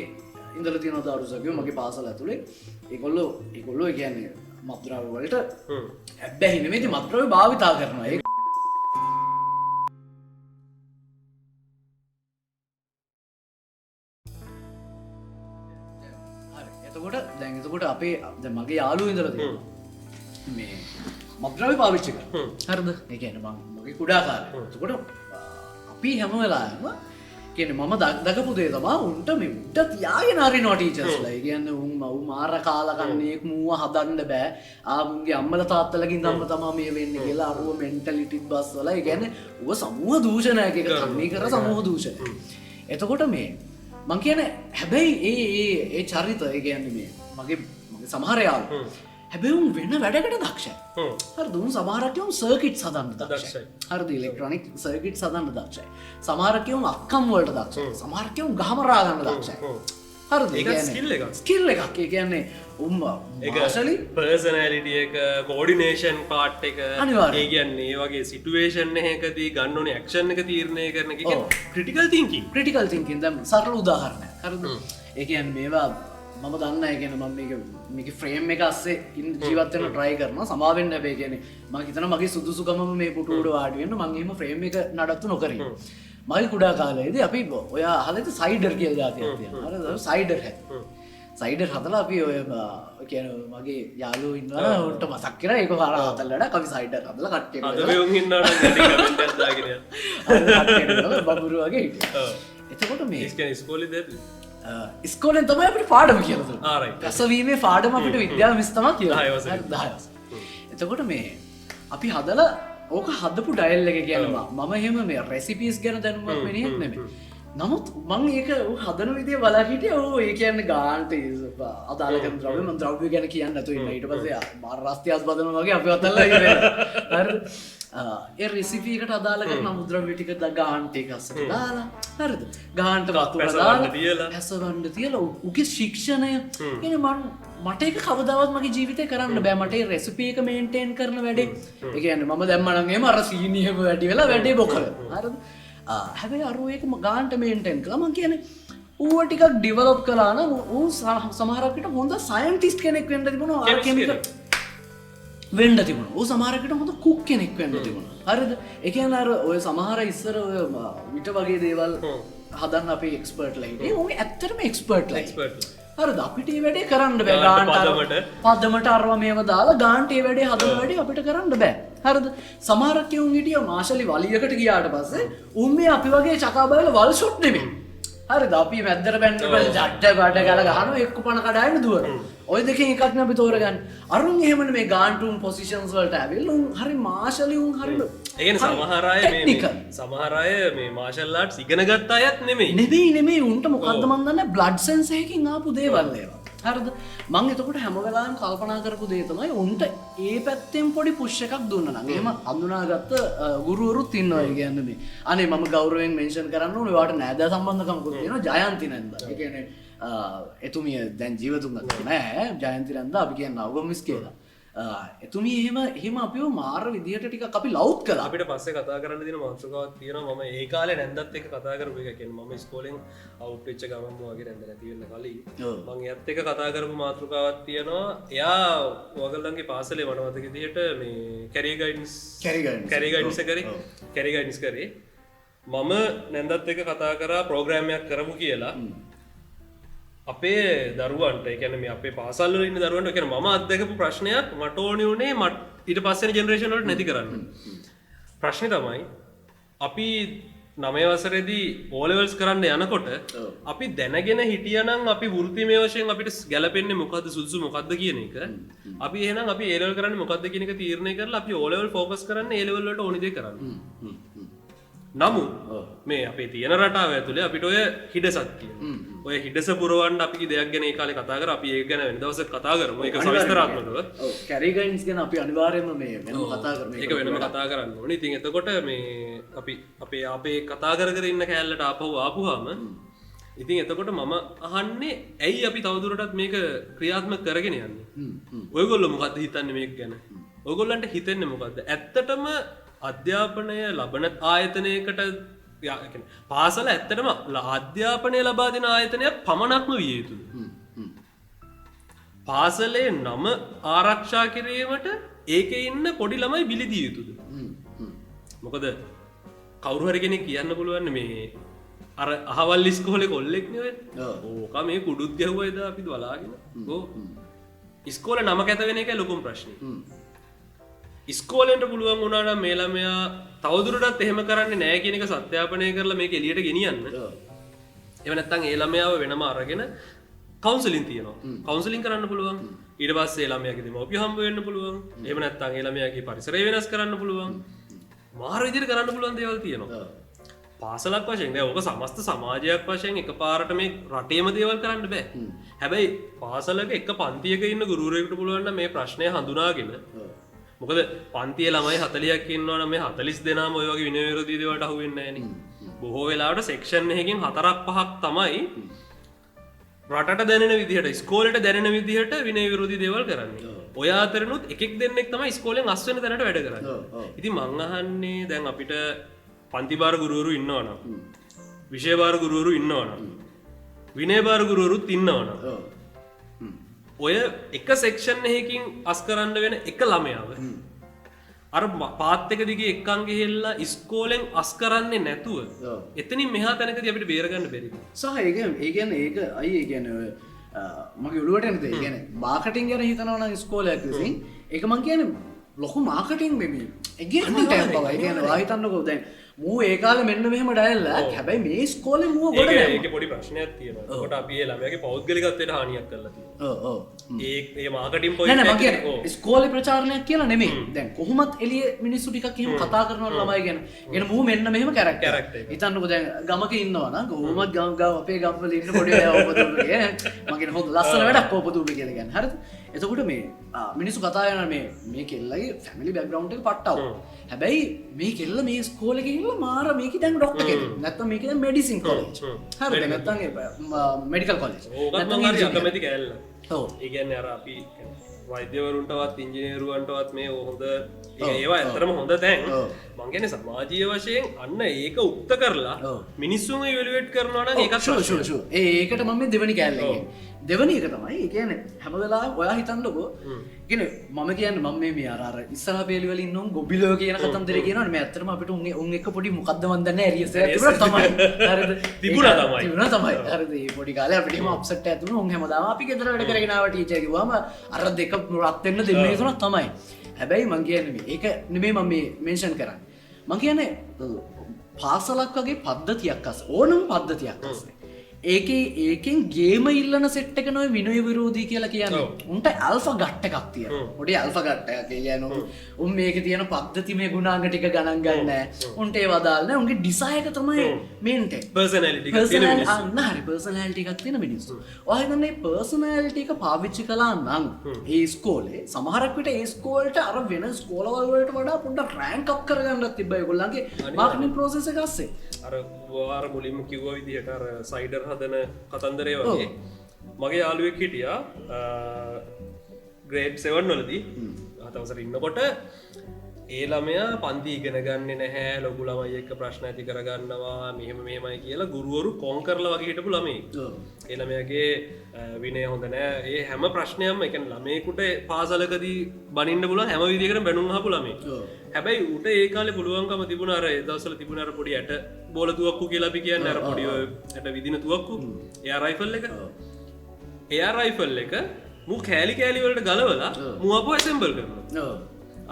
ඉඳලා තියෙන දරුසකියෝ මගේ පාසල ඇතුලේ ඒගොල්ලෝ ඒගොල්ලෝ ඒ කියන්නේ මත්ද්‍රව්‍ය වලට හැබැයි නෙමෙයි ඉතින් මත්ද්‍රව්‍ය භාවිතා කරනවා. ඒ දැන් එතකොට අපේ දැන් මගේ යාළුවෝ ඉඳලා තියෙනවා මේ මත්ද්‍රව්‍ය පාවිච්චි කරනවා. හරිද? ඒ කියන්නේ මං මගේ කුඩා කාලේ. එතකොට අපි හැම වෙලාවෙම කියන්නේ මම දකපු දේ තමයි උන්ට මේ උඩ තියාගෙන අරිනවා ටීචර්ස්ලා. ඒ කියන්නේ උන් මව් මාර කාලා කන්නේ මූව හදන්න බෑ. ආ මුන්ගේ අම්මලා තාත්තලාගෙන් ධම්ම තමයි මේ වෙන්නේ කියලා අරුව මෙන්ටැලිටිත් බස් වල. ඒ කියන්නේ ඌව සමූහ දූෂණයක්. ඒක තන්නේ කර සමූහ දූෂණයක්. එතකොට මේ මං කියන්නේ හැබැයි ඒ ඒ ඒ චරිත ඒ කියන්නේ මේ මගේ මගේ සමහර යාළුවෝ හැබැයි උන් වෙන වැඩකට දක්ෂයි. හරිද? උන් සමහරක් උන් සර්කිට්ස් හදන්න දක්ෂයි. හරිද? ඉලෙක්ට්‍රොනික සර්කිට්ස් හදන්න දක්ෂයි. සමහරක් උන් අක්කම් වලට දක්ෂයි. සමහරක් උන් ගහමරා ගන්න දක්ෂයි. හරිද? ඒක ස්කිල් එකක්. ස්කිල් එකක්. ඒ කියන්නේ උන් මාෂලි පර්සනැලිටි එක, කෝඩිනේෂන් පාර්ට් එක, ඒ කියන්නේ ඒ වගේ සිටුේෂන් එකකදී ගන්න ඕනේ ඇක්ෂන් එක තීරණය කරන එක. ඒ කියන්නේ ක්‍රිටිකල් තින්කින්. ක්‍රිටිකල් තින්කින් දැන් සරල උදාහරණයක්. හරිද? ඒ කියන්නේ මේවා මම දන්නේ නැහැ. ඒ කියන්නේ මම මේක මේකේ ෆ්‍රේම් එක අස්සේ ජීවත් වෙන්න try කරනවා. සමා වෙන්න හැබැයි ඒ කියන්නේ මම හිතනවා මගේ සුදුසුකමම මේ පුටු උඩ වාඩි වෙන්න මං එහෙම ෆ්‍රේම් එක නඩත්තු නොකරින්. මගේ කුඩා කාලේදී අපි ඔයා අහලා ඇති සයිඩර් කියලා જાතියක් තියෙනවා. හරිද? සයිඩර් හැදුවා. සයිඩර් හදලා අපි ඔය කියන්නේ මගේ යාළුවෝ ඉන්නවා නම් උන්ට මතක් කරා ඒක අර හදලා වැඩක් අපි සයිඩර් හදලා කට්ටිය අද මේ උන් ඉන්නවා නම් කට්ටිය කමෙන්ට් එකක් දාගෙන යනවා. කට්ටිය බබුරු වගේ හිටියා. ඔව්. එතකොට මේ ඒ කියන්නේ ඉස්කෝලේද ඇතුලේ? ඉස්කෝලෙන් තමයි අපිට පාඩම කියලා දුන්නේ. ආ රයිට්. රසවීමේ පාඩම අපිට විද්‍යාව මිස් තමයි කියලා. 10 වසරේ. 10 වසරේ. එතකොට මේ අපි හදලා ඕක හදපු ඩයල් එක කියන්නේ මම එහෙම මේ රෙසිපීස් ගැන දැනුමක් මිනිහෙක් නෙමෙයි. නමුත් මං ඒක හදන විදිය බලා හිටියේ. ඔව් ඒ කියන්නේ ගානට අදාළ කරන ද්‍රව්‍ය මං ද්‍රව්‍ය ගැන කියන්නේ නැතුව ඉන්න. ඊට පස්සේ මාර රස්තියාස් බදනවා වගේ අපි අතල්ලා ඉවරයි. හරිද? ඒ රෙසිපි එකට අදාළ කරන අමුද්‍රව්‍ය ටික ගානට ඒක අස්සට දාලා හරිද? ගානට වතුර දාලා හැසවන්න තියලා උගේ ශික්ෂණය කියන්නේ මං මට ඒක කවදාවත් මගේ ජීවිතේ කරන්න බෑ. මට ඒ රෙසිපි එක මේන්ටේන් කරන වැඩේ. ඒ කියන්නේ මම දැම්මා නම් එහෙම අර සීනි එහෙම වැඩි වෙලා වැඩේ බොකල. හරිද? හැබැයි අර ඒක ගානට මේන්ටේන් කළා. මං කියන්නේ ඌව ටිකක් ඩෙවලොප් කළා නම් ඌ සමහරක් විට හොඳ සයන්ටිස්ට් කෙනෙක් වෙන්න තිබුණා. අර කෙමිකල් වෙන්න තිබුණා. ඌ සමහරකට හොඳ කුක් කෙනෙක් වෙන්න තිබුණා. හරිද? ඒ කියන්නේ අර ඔය සමහර ඉස්සර ඔය විට වගේ දේවල් හදන්න අපි එක්ස්පර්ට්ලා හිටියේ. ඌ ඇත්තටම එක්ස්පර්ට්ලා. හරිද? අපිට මේ වැඩේ කරන්න බෑ. ගානට පදමට අරවා මේව දාලා ගානට මේ වැඩේ හදන වැඩේ අපිට කරන්න බෑ. හරිද? සමහරක් උන් හිටියා මාෂලි වලියකට ගියාට පස්සේ උන් මේ අපි වගේ චකා බයල වල් ෂොට් නෙමෙයි. හරිද? අපි මැද්දට බැන්න බැල ජඩ බඩ ගාලා ගහනවා එක්ක පණ කඩාගෙන දුවනවා. ඔය දෙකෙන් එකක් නේ අපි තෝරගන්නේ. අරුන් එහෙම නෙමෙයි ගාන්ට උන් පොසිෂන්ස් වලට ඇවිල්ලා උන් හරි මාෂලි උන් හරි ඒ කියන්නේ සමහර අය මේ සමහර අය මේ මාෂල් ආර්ට්ස් ඉගෙන ගත්ත අයත් නෙමෙයි. නෙමෙයි උන්ට මොකද්ද මන් දන්නේ බ්ලඩ් සෙන්ස් එකකින් ආපු දේවල් ඒවා. හරිද? මං එතකොට හැම වෙලාවෙම කල්පනා කරපු දේ තමයි උන්ට ඒ පැත්තෙන් පොඩි පුෂ් එකක් දුන්නා නම්. එහෙම අඳුනාගත්ත ගුරුවරුත් ඉන්නවා. ඒ කියන්නේ මේ අනේ මම ගෞරවයෙන් මෙන්ෂන් කරන්න ඕනේ ඔයාට නෑදෑ සම්බන්ධකමකුත් තියෙනවා ජයන්ති නන්දා. ඒ කියන්නේ එතුමිය දැන් ජීවතුන් අතර නෑ. ජයන්ති නන්දා අපි කියන්නේ නවගම මිස් කියලා. එතුමිය එහෙම අපිව මාර විදියට ටිකක් අපි ලවුත් කළා. අපිට පස්සේ කතා කරන්න තියෙන මාතෘකාවක් තියෙනවා. මම ඒ කාලේ නැන්දත් එක්ක කතා කරපු එක. කියන්නේ මම ඉස්කෝලෙන් අවුට් වෙච්ච ගමන්ම වගේ නැන්ද නැති වෙන්න කලින් මං එයත් එක්ක කතා කරපු මාතෘකාවක් තියෙනවා. එයා ඔයගොල්ලන්ගේ පාසලේ මට මතක විදියට මේ කැරියර් ගයිඩන්ස් කරේ. මම නැන්දත් එක්ක කතා කරා ප්‍රෝග්‍රෑම් එකක් කරමු කියලා. අපේ දරුවන්ට ඒ කියන්නේ මේ අපේ පාසල් වල ඉන්න දරුවන්ට ඒ කියන්නේ මම අත්දකපු ප්‍රශ්නයක් මට ඕනේ උනේ මට ඊට පස්සේ එන ජෙනරේෂන් වලට නැති කරන්න. ප්‍රශ්නේ තමයි අපි 9 වසරේදී O levels කරන්න යනකොට අපි දැනගෙන හිටියානම් අපි වෘත්තිමය වශයෙන් අපිට ගැලපෙන්නේ මොකද්ද සුදුසු මොකද්ද කියන එක අපි එහෙනම් අපි A level කරන්නේ මොකද්ද කියන එක තීරණය කරලා අපි O level focus කරන්නේ A level වලට ඕනි දේ කරන්න. නමුත් මේ අපේ තියෙන රටාව ඇතුලේ අපිට ඔය හිඩසක් තියෙනවා. ඔය හිඩස පුරවන්න අපි දෙයක් ගැන ඒ කාලේ කතා කරා. අපි ඒක ගැන වෙන දවසක කතා කරමු. ඒක සවිස්තරාත්මකව. ඔව් කැරියර් ගයිඩන්ස් ගැන අපි අනිවාර්යයෙන්ම මේ වෙනම කතා කරමු. ඒක වෙනම කතා කරන්න ඕනේ. ඉතින් එතකොට මේ අපි අපේ අපේ කතා කර කර ඉන්න කෑල්ලට ආපහු ආපුවාම ඉතින් එතකොට මම අහන්නේ ඇයි අපි තවදුරටත් මේක ක්‍රියාත්මක කරගෙන යන්නේ? ඔයගොල්ලෝ මොකද්ද හිතන්නේ මේක ගැන? ඔයගොල්ලන්ට හිතෙන්නේ මොකද්ද? ඇත්තටම අධ්‍යාපනය ලබන ආයතනයකට පාසල ඇත්තටම අධ්‍යාපනය ලබා දෙන ආයතනයක් පමණක්ම විය යුතුද? පාසලේ නම ආරක්ෂා කිරීමට ඒකේ ඉන්න පොඩි ළමයි බිලි දිය යුතුද? මොකද කවුරු හරි කෙනෙක් කියන්න පුළුවන් මේ අර අහවල් ඉස්කෝලේ කොල්ලෙක් නේ ඔය. ඕක මේ කුඩුත් ගැහුවා එදා අපි බලාගෙන. ඔව්. ඉස්කෝලේ නම කැත වෙන එකයි ලොකුම ප්‍රශ්නේ. ඉස්කෝලෙන්ට පුළුවන් වුණා නම් මේ ළමයා තවදුරටත් එහෙම කරන්නේ නැහැ කියන එක සත්‍යාපනය කරලා මේක එළියට ගෙනියන්න. එහෙම නැත්නම් ඒ ළමයාව වෙනම අරගෙන කවුන්සලින් තියෙනවා. කවුන්සලින් කරන්න පුළුවන්. ඊට පස්සේ ඒ ළමයාගේ දෙමව්පියෝ හම්බ වෙන්න පුළුවන්. එහෙම නැත්නම් ඒ ළමයාගේ පරිසරය වෙනස් කරන්න පුළුවන්. මාර විදිහට කරන්න පුළුවන් දේවල් තියෙනවා. පාසලක් වශයෙන් දැන් ඔක සමස්ත සමාජයක් වශයෙන් එකපාරට මේ රටේම දේවල් කරන්න බෑ. හැබැයි පාසලක එක පන්තියක ඉන්න ගුරුවරයෙකුට පුළුවන් නම් මේ ප්‍රශ්නය හඳුනාගෙන, මොකද පන්තියේ ළමයි 40ක් ඉන්නවා නම් මේ 40 දෙනාම ඔය වගේ විනය විරෝධී දේවල්ට අහු වෙන්නේ නැහැ නේ. බොහෝ වෙලාවට සෙක්ෂන් එකකින් 4ක් 5ක් තමයි රටට දැනෙන විදිහට ඉස්කෝලේට දැනෙන විදිහට විනය විරෝධී දේවල් කරන්නේ. ඔය අතරිනුත් එකෙක් දෙන්නෙක් තමයි ඉස්කෝලෙන් අස් වෙන තැනට වැඩ කරන්නේ. ඉතින් මං අහන්නේ දැන් අපිට පන්ති භාර ගුරුවරු ඉන්නවනම්, විෂය භාර ගුරුවරු ඉන්නවනම්, විනය භාර ගුරුවරුත් ඉන්නවනම්, ඔය එක සෙක්ෂන් එකකින් අස් කරන්න වෙන එක ළමයාව අර පාත් එක දිගේ එක්කන් ගිහිල්ලා ඉස්කෝලෙන් අස් කරන්නේ නැතුව එතනින් මෙහා තැනකදී අපිට බේර ගන්න බැරිද? සහ ඒ කියන්නේ ඒක අයි ඒ කියන්නේ ඔය මගේ ඔළුවට එන දේ. ඒ කියන්නේ මාකටිං ගැන හිතනවා නම් ඉස්කෝලයක් විසින් ඒක මං කියන්නේ ලොකු මාකටිං මේ එගේජ්මන්ට් එකක් බව. ඒ කියන්නේ ඔයා හිතන්නකෝ දැන් මූ ඒ කාලේ මෙන්න මෙහෙම ඩයලොග්. හැබැයි මේ ඉස්කෝලේ මූව ගොඩ නෑ. ඒකේ පොඩි ප්‍රශ්නයක් තියෙනවා. එතකොට අපි ඒ ළමයාගේ පෞද්ගලිකත්වයට හානියක් කරලා තියෙනවා. ඔව් ඔව්. ඒ ඒ මාකටිං පොයින්ට් එක කියන්නේ ඉස්කෝලේ ප්‍රචාරණයක් කියලා නෙමෙයි. දැන් කොහොමත් එළිය මිනිස්සු ටිකක් එහෙම කතා කරනවා ළමයි ගැන. කියන මූ මෙන්න මෙහෙම කැරක්ටර්. හිතන්නකෝ දැන් ගමක ඉන්නවා නම් කොහොමත් ගම ගම අපේ ගම්වල ඉන්න පොඩි අය ඕපදූප කියන්නේ. මං කියන හොඳ ලස්සන වැඩක් ඕපදූප කියලා කියන්නේ. හරිද? එතකොට මේ මිනිස්සු කතා කරනවා මේ මේ කෙල්ලගේ ෆැමිලි බෑග්ග්‍රවුන්ඩ් එක පට්ටව. හැබැයි මේ කෙල්ල මේ ඉස්කෝලේ ගිහිල්ලා මාර මේකේ දැන් ඩොක්ටර් කෙනෙක්. නැත්තම් මේකේ දැන් මෙඩිසින් කොලෙජ්. හරිද? නැත්තම් මෙඩිකල් කොලෙජ්. ඕකත් මං හරි අකමැති කෑල්ල. ඔව්. ඒ කියන්නේ අර අපි වෛද්‍යවරුන්ටවත් ඉංජිනේරුවන්ටවත් මේ හොඳ ඒවා ඇත්තටම හොඳ තැන්. මං කියන්නේ සමාජීය වශයෙන් අන්න ඒක උක්ත කරලා මිනිස්සුන් ඉවැලුවේට් කරනවා නම් ඒකත් ෂුවර් ෂුවර් ෂුවර්. ඒකට මම මේ දෙවෙනි කෑල්ල කියන්නේ. දෙවෙනි එක තමයි ඒ කියන්නේ හැම වෙලාවෙම ඔයා හිතන්නකෝ කියන්නේ මම කියන්නේ මම මේ අර අර ඉස්සරහ පේලි වල ඉන්න උන් ගොබිලෝ කියන කතන්දරේ කියනවනේ මේ ඇත්තටම අපිට උන් එක්ක පොඩි මොකද්ද මන් දන්නේ ඇරියස් එකක් තිබුණා තමයි. හරිද? තිබුණා තමයි. තිබුණා තමයි. හරිද? මේ පොඩි කාලේ අපිට එහෙම අප්සෙට් එකක් තිබුණා. උන් හැමදාම අපි ගෙදර වැඩ කරගෙන ආවා ටීචර් කිව්වම අර දෙක රත් වෙන්න දෙන්නේ තුනක් තමයි. හැබැයි මං කියන්නේ මේ ඒක නෙමෙයි මම මේ මෙන්ෂන් කරන්නේ. මං කියන්නේ පාසලක් වගේ පද්ධතියක් අස්සේ ඕනම පද්ධතියක් අස්සේ ඒකෙන් ගේම ඉල්ලන සෙට් එක නොවේ විනය විරෝධී කියලා කියන්නේ. උන්ට ඇල්ෆා ගට් එකක් තියෙනවා. පොඩි ඇල්ෆා ගට් එකක්. ඒ කියන්නේ උන් මේකේ තියෙන පද්ධතිමය ගුණාංග ටික ගණන් ගන්න නෑ. උන්ට ඒව අදාළ නෑ. උන්ගේ ඩිසයර් එක තමයි මේන්ටේන්. පර්සනැලිටි එකක් තියෙන මිනිස්සු. අන්න හරි පර්සනැලිටි එකක් තියෙන මිනිස්සු. ඔයා හිතන්නේ පර්සනැලිටි එක පාවිච්චි කළා නම් ඒ ඉස්කෝලේ සමහරක් විට ඒ ඉස්කෝලේට අර වෙන ඉස්කෝලවල වලට වඩා පොඩ්ඩක් රෑන්ක් අප් කරගන්නත් තිබ්බා ඒගොල්ලන්ගේ මාකටිං ප්‍රොසෙස් එක අස්සේ. අර ඔයාර මුලින්ම කිව්වා විදිහට අර සයිඩර් හදන කතන්දරේ වගේ මගේ යාළුවෙක් හිටියා ග්‍රේඩ් 7 වලදී හතවසර ඉන්නකොට ඒ ළමයා පන්ති ඉගෙන ගන්නෙ නැහැ, ලොකු ළමයි එක්ක ප්‍රශ්න ඇති කරගන්නවා, මෙහෙම මෙහෙමයි කියලා ගුරුවරු කොන් කරලා වගේ හිටපු ළමයෙක්. ඒ ළමයාගේ විනය හොඳ නෑ. ඒ හැම ප්‍රශ්නයක්ම ඒ කියන්නේ ළමයෙකුට පාසලකදී බනින්න පුළුවන් හැම විදියකටම බැනුම් අහපු ළමයෙක්. හැබැයි ඌට ඒ කාලේ පුළුවන්කම තිබුණා අර ඒ දවස්වල තිබුණ අර පොඩි ඇට බෝල තුවක්කු කියලා අපි කියන්නේ අර පොඩි ඔය ඇට විදින තුවක්කු එයාර් රයිෆල් එක. එයාර් රයිෆල් එක මූ කෑලි කෑලි වලට ගලවලා මූ ආපහු ඇසෙම්බල් කරනවා.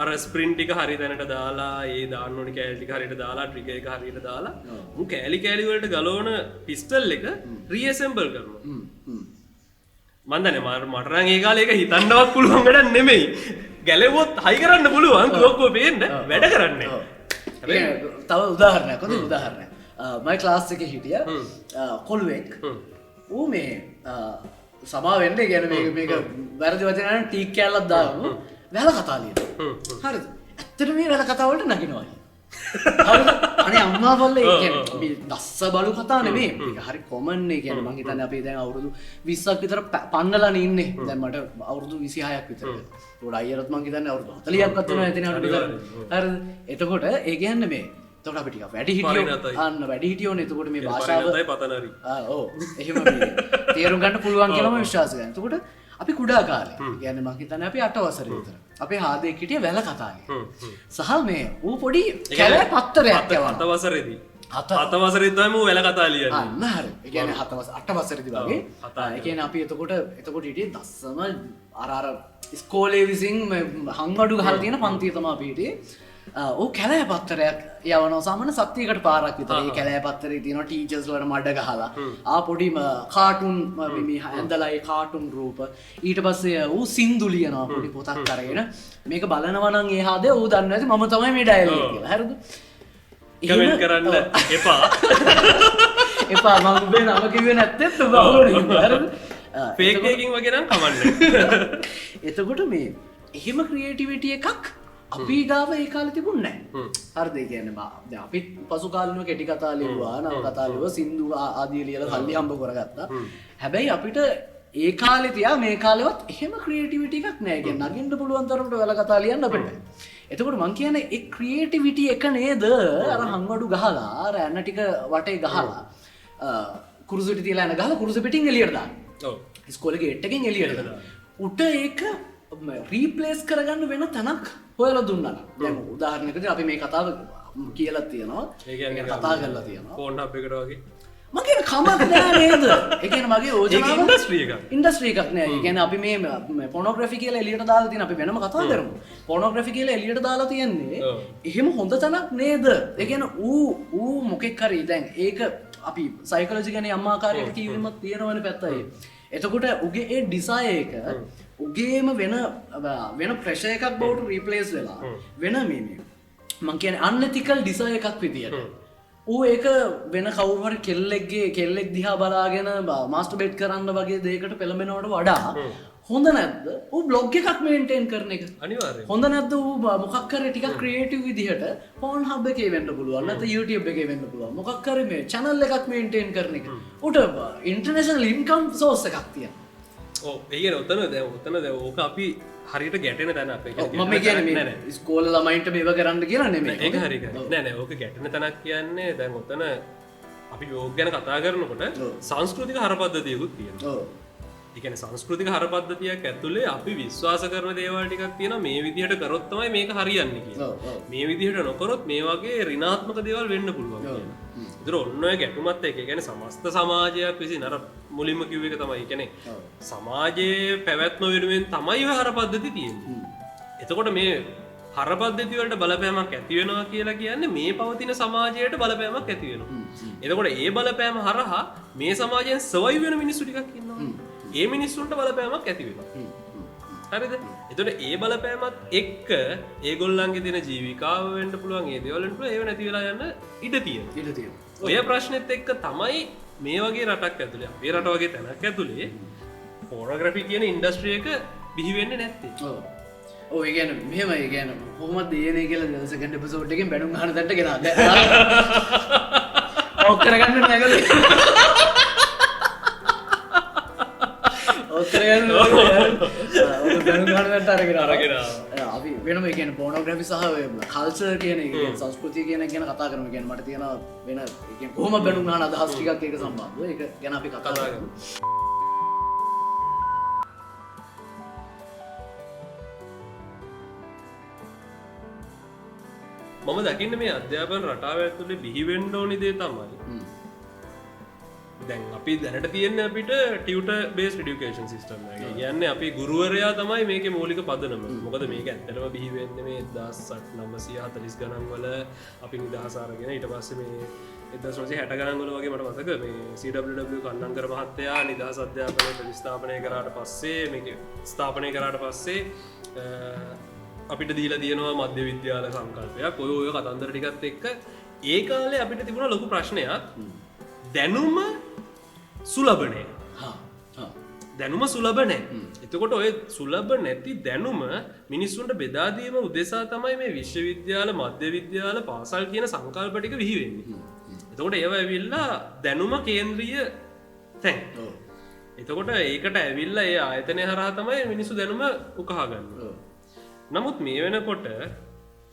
අර ස්ප්‍රින්ට් ටික හරි තැනට දාලා ඒ දාන්න ඕනි කෑලි ටික හරියට දාලා ට්‍රිගර් එක හරියට දාලා මූ කෑලි කෑලි වලට ගලවන පිස්ටල් එක රීඇසෙම්බල් කරනවා. මන් දන්නේ මට නම් ඒ කාලේ ඒක හිතන්නවත් පුළුවන් වැඩක් නෙමෙයි. ගැලෙව්වොත් හයි කරන්න පුළුවන් තුවක්කුව පේන්න වැඩ කරන්නේ. හැබැයි තව උදාහරණයක් හොඳ උදාහරණයක්. මගේ ක්ලාස් එකේ හිටිය කොළුවෙක්. ඌ මේ සමා වෙන්න ඒ කියන්නේ මේක වැරදි වචන නම් ටීක් කෑල්ලක් දාමු. වැල කතා ලියනවා. හරිද? ඇත්තට මේ වැල කතා වලට නගිනවා. හරිද? අනේ අම්මා බල්ලා ඒ කියන්නේ මේ දස්ස බලු කතා නෙමෙයි. මේක හරි කොමන් නේ. කියන්නේ මං හිතන්නේ අපි දැන් අවුරුදු 20ක් විතර පන්නලානේ ඉන්නේ. දැන් මට අවුරුදු 26ක් විතර. ඒකට අයියරත් මං හිතන්නේ අවුරුදු 40ක්වත් වෙනවා එතන අඩු විතර. හරිද? එතකොට ඒ කියන්නේ මේ එතකොට අපි ටිකක් වැඩි හිටියෝ. අන්න වැඩි හිටියෝනේ. එතකොට මේ භාෂාව ඔව් එහෙම මේ තේරුම් ගන්න පුළුවන් කියලා මම විශ්වාස කරනවා. එතකොට අපි කුඩා කාලේ කියන්නේ මං හිතන්නේ අපි 8 වසරේ විතර අපේ හාදෙක් හිටිය වැල කතාවේ සහ මේ ඌ පොඩි කැලෑ පත්තරයක් යවනවා. 7 වසරේදී 7 වසරේදී තමයි ඌ වැල කතා ලියන්නේ. අන්න හරි. ඒ කියන්නේ 7 වසර 8 වසරේදී වගේ. ඒ කියන්නේ අපි එතකොට හිටියේ දස්සම අර අර ඉස්කෝලේ විසින් හංගඩු ගහලා තියෙන පන්තිය තමයි අපි හිටියේ. ඌ කැලෑ පත්තරයක් යවනවා සාමාන්‍ය සතියකට පාරක් විතර. ඒ කැලෑ පත්තරේ තියෙනවා ටීචර්ස් වලට මඩ ගහලා ආ පොඩි කාටුන් මේ ඇඳලා ඒ කාටුන් රූප. ඊට පස්සේ ඌ සින්දු ලියනවා පොඩි පොතක් අරගෙන. මේක බලනවා නම් ඒ හාදේ ඌ දන්නේ නැති මම තමයි මේ ඩයලොග් කියලා. හරිද? කමෙන්ට් කරන්න එපා. එපා මං උඹේ නම කිව්වේ නැත්තෙත් උඹ අහුවනේ. හරිද? ෆේක් එකකින් වගේ නම් කමන්නේ. එතකොට මේ එහෙම ක්‍රියේටිවිටි එකක් අපි ගාව ඒ කාලේ තිබුණේ නැහැ. හරිද? ඒ කියන්නේ දැන් අපි පසු කාලිනව කෙටි කතා ලිව්වා, නව කතා ලිව්වා, සින්දු ආදී ලියලා සල්ලි හම්බ කරගත්තා. හැබැයි අපිට ඒ කාලේ තියා මේ කාලේවත් එහෙම ක්‍රියේටිවිටි එකක් නැහැ. ඒ කියන්නේ නගින්න පුළුවන් තරමට වැල කතා ලියන්න අපිට බෑ. එතකොට මං කියන්නේ ඒ ක්‍රියේටිවිටි එක නේද අර හංවඩු ගහලා අර ඇන ටික වටේ ගහලා කුරුසු පිටි තියලා ඇන ගහලා කුරුසු පිටින් එළියට දාන්න. ඔව්. ඉස්කෝලේ ගේට් එකෙන් එළියට දාන්න. උට ඒක රීප්ලේස් කරගන්න වෙන තැනක් හොයලා දුන්නා නම්. දැන් උදාහරණයකට අපි මේ කතාව කියලා තියෙනවා. ඒ කියන්නේ කතා කරලා තියෙනවා. ෆෝන් හබ් එකට වගේ. මං කියන්නේ කමක් නෑ නේද? ඒ කියන්නේ මගේ යෝජනාව ඒක ඉන්ඩස්ට්‍රි එකක්. ඉන්ඩස්ට්‍රි එකක් නෑ. ඒ කියන්නේ අපි මේ පොර්නෝග්‍රැෆි කියලා එළියට දාලා තියෙන අපි වෙනම කතා කරමු. පොර්නෝග්‍රැෆි කියලා එළියට දාලා තියෙන්නේ එහෙම හොඳ තැනක් නේද? ඒ කියන්නේ ඌ මොකෙක් හරි දැන් ඒක අපි සයිකොලොජි ගැන යම් ආකාරයකට කියවීමක් තියෙනවනේ පැත්තයි. එතකොට උගේ ඒ ඩිසයර් එක උගේම වෙන වෙන ප්‍රෙෂර් එකක් බවට රීප්ලේස් වෙලා වෙන මේ මං කියන්නේ අන්එතිකල් ඩිසයර් එකක් විදියට ඌ ඒක වෙන කවුරු හරි කෙල්ලෙක් දිහා බලාගෙන මාස්ටර්බේට් කරන්න වගේ දෙයකට පෙළඹෙනවට වඩා හොඳ නැද්ද ඌ බ්ලොග් එකක් මේන්ටේන් කරන එක? අනිවාර්යයෙන්. හොඳ නැද්ද ඌ මොකක් හරි ටිකක් ක්‍රියේටිව් විදිහට පෝන් හබ් එකේ වෙන්න පුළුවන් නැත්නම් YouTube එකේ වෙන්න පුළුවන් මොකක් හරි මේ චැනල් එකක් මේන්ටේන් කරන එක. ඌට ඉන්ටර්නැෂනල් ඉන්කම් සෝස් එකක් තියෙනවා. ඔව් ඒ කියන්නේ ඔතන දැන් ඔතන දැන් ඕක අපි හරියට ගැටෙන තැන අපේ. මම කියන්නේ මේ ඉස්කෝලේ ළමයින්ට මේව කරන්න කියලා නෙමෙයි. ඒක හරි හරි. නෑ නෑ ඕක ගැටෙන තැනක් කියන්නේ දැන් ඔතන අපි යෝග ගැන කතා කරනකොට සංස්කෘතික හරපද්ධතියකුත් තියෙනවා. ඔව්. ඒ කියන්නේ සංස්කෘතික හරපද්ධතියක් ඇතුලේ අපි විශ්වාස කරන දේවල් ටිකක් තියෙනවා මේ විදිහට කරොත් තමයි මේක හරියන්නේ කියලා. මේ විදිහට නොකරොත් මේ වගේ ඍණාත්මක දේවල් වෙන්න පුළුවන් කියලා. ඒතර ඔන්න ඔය ගැටුමත් එක්ක ඒ කියන්නේ සමස්ත සමාජයක් විසින් අර මුලින්ම කිව්ව එක තමයි. ඒ කියන්නේ සමාජයේ පැවැත්ම වෙනුවෙන් තමයි ඔය හරපද්ධති තියෙන්නේ. එතකොට මේ හරපද්ධති වලට බලපෑමක් ඇති වෙනවා කියලා කියන්නේ මේ පවතින සමාජයට බලපෑමක් ඇති වෙනවා. එතකොට ඒ බලපෑම හරහා මේ සමාජයෙන් සර්වයිව් වෙන මිනිස්සු ටිකක් ඉන්නවා. ඒ මිනිස්සුන්ට බලපෑමක් ඇති වෙනවා. හරිද? එතකොට ඒ බලපෑමත් එක්ක ඒගොල්ලන්ගේ තියෙන ජීවිකාව වෙන්න පුළුවන්, ඒ දේවල් වෙන්න පුළුවන්, ඒව නැති වෙලා යන්න ඉඩ තියෙනවා. ඉඩ තියෙනවා. ඔය ප්‍රශ්නෙත් එක්ක තමයි මේ වගේ රටක් ඇතුලේ, අපේ රට වගේ තැනක් ඇතුලේ පෝනෝග්‍රැෆි කියන ඉන්ඩස්ට්‍රි එක බිහි වෙන්නේ නැත්තේ. ඔව්. ඔව් ඒ කියන්නේ මෙහෙමයි, ඒ කියන්නේ කොහොමද DNA කියලා සෙකන්ඩ් එපිසෝඩ් එකෙන් බැනුම් අහන තැනට ගෙනා. ඔක් කරගන්න නැගලේ. ඔක් කරගන්න ඔක බැනුම් අහන තැනට අරගෙන අපි වෙනම ඒ කියන්නේ පෝනෝග්‍රැෆි සහ ඔය කල්චර් කියන එක, කියන්නේ සංස්කෘතිය කියන එක ගැන කතා කරමු. ඒ කියන්නේ මට තියෙන වෙන ඒ කියන්නේ කොහොම බැනුම් අහන අදහස් ටිකක් ඒක සම්බන්ධව ඒක ගැන අපි කතා කරමු. මම දකින්නේ මේ අධ්‍යාපන රටාව ඇතුලේ බිහි වෙන්න ඕනි දේ තමයි. දැන් අපි දැනට තියෙන්නේ අපිට ටියුටර් බේස්ඩ් එඩියුකේෂන් සිස්ටම් එක. ඒ කියන්නේ අපි ගුරුවරයා තමයි මේකේ මූලික පදනම. මොකද මේක ඇත්තටම බිහි වෙන්නේ මේ 1940 ගණන් වල අපි නිදහස අරගෙන ඊට පස්සේ මේ 1960 ගණන් වල වගේ මට මතක මේ CWW Kannangara මහත්තයා නිදහස් අධ්‍යාපනය ප්‍රතිස්ථාපනය කරාට පස්සේ මේක ස්ථාපනය කරාට පස්සේ අපිට දීලා තියෙනවා මධ්‍ය විද්‍යාල සංකල්පයක්. ඔය ඔය කතන්දර ටිකත් එක්ක ඒ කාලේ අපිට තිබුණා ලොකු ප්‍රශ්නයක්, දැනුම සුලභ නෑ. දැනුම සුලභ නෑ. එතකොට ඔය සුලභ නැති දැනුම මිනිස්සුන්ට බෙදා දීම උදෙසා තමයි මේ විශ්වවිද්‍යාල, මධ්‍ය විද්‍යාල, පාසල් කියන සංකල්ප ටික බිහි වෙන්නේ. එතකොට ඒවා ඇවිල්ලා දැනුම කේන්ද්‍රීය තැන්. එතකොට ඒකට ඇවිල්ලා ඒ ආයතනය හරහා තමයි මිනිස්සු දැනුම උකහා ගන්නේ. නමුත් මේ වෙනකොට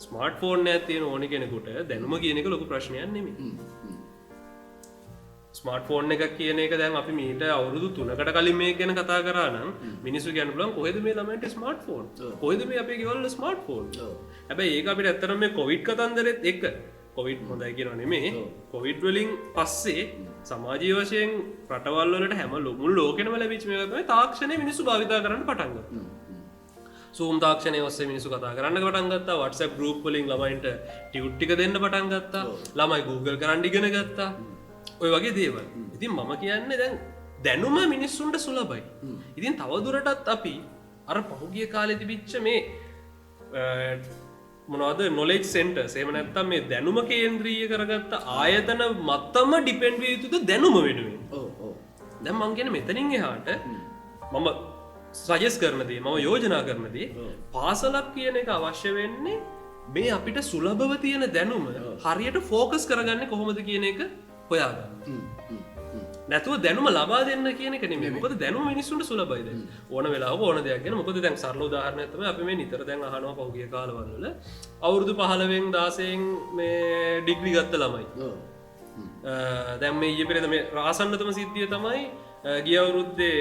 ස්මාර්ට් ෆෝන් එකක් තියෙන ඕනි කෙනෙකුට දැනුම කියන එක ලොකු ප්‍රශ්නයක් නෙමෙයි. ස්මාර්ට් ෆෝන් එකක් කියන එක දැන් අපි මීට අවුරුදු 3කට කලින් මේක ගැන කතා කරා නම් මිනිස්සු කියන්න පුළුවන් කොහෙද මේ ළමයින්ට ස්මාර්ට් ෆෝන්? කොහෙද මේ අපේ ගෙවල් වල ස්මාර්ට් ෆෝන්? හැබැයි ඒක අපිට ඇත්තටම මේ කොවිඩ් කතන්දරෙත් එක්ක, කොවිඩ් හොඳයි කියනවා නෙමෙයි, කොවිඩ් වලින් පස්සේ සමාජීය වශයෙන් රටවල් වලට හැම මුළු ලෝකෙනම ලැබිච්ච මේක තමයි තාක්ෂණය මිනිස්සු භාවිතා කරන්න පටන් ගත්තා. Zoom තාක්ෂණය ඔස්සේ මිනිස්සු කතා කරන්න පටන් ගත්තා. WhatsApp group වලින් ළමයින්ට ටියුට් ටික දෙන්න පටන් ගත්තා. ළමයි Google කරන්න ඉගෙන ගත්තා. ඔය වගේ දේවල්. ඉතින් මම කියන්නේ දැන් දැනුම මිනිස්සුන්ට සුලභයි. ඉතින් තවදුරටත් අපි අර පහුගිය කාලේ තිබිච්ච මේ මොනවද නොලෙජ් සෙන්ටර්ස්, එහෙම නැත්නම් මේ දැනුම කේන්ද්‍රීය කරගත්ත ආයතන මතම ඩිපෙන්ඩ් විය යුතුද දැනුම වෙනුවෙන්. ඔව් ඔව්. දැන් මං කියන්නේ මෙතනින් එහාට මම සජෙස් කරන දේ, මම යෝජනා කරන දේ, පාසලක් කියන එක අවශ්‍ය වෙන්නේ මේ අපිට සුලභව තියෙන දැනුම හරියට ෆෝකස් කරගන්නේ කොහොමද කියන එක හොයාගන්න. නැතුව දැනුම ලබා දෙන්න කියන එක නෙමෙයි. මොකද දැනුම මිනිස්සුන්ට සුලභයි දැන්. ඕන වෙලාවක ඕන දෙයක් ගැන. මොකද දැන් සරල උදාහරණයක් තමයි අපි මේ නිතර දැන් අහනවා පහුගිය කාලවල වල අවුරුදු 15න් 16න් මේ ඩිග්‍රී ගත්ත ළමයි. දැන් මේ ඊයේ පෙරේද මේ ආසන්නතම සිද්ධිය තමයි ගිය අවුරුද්දේ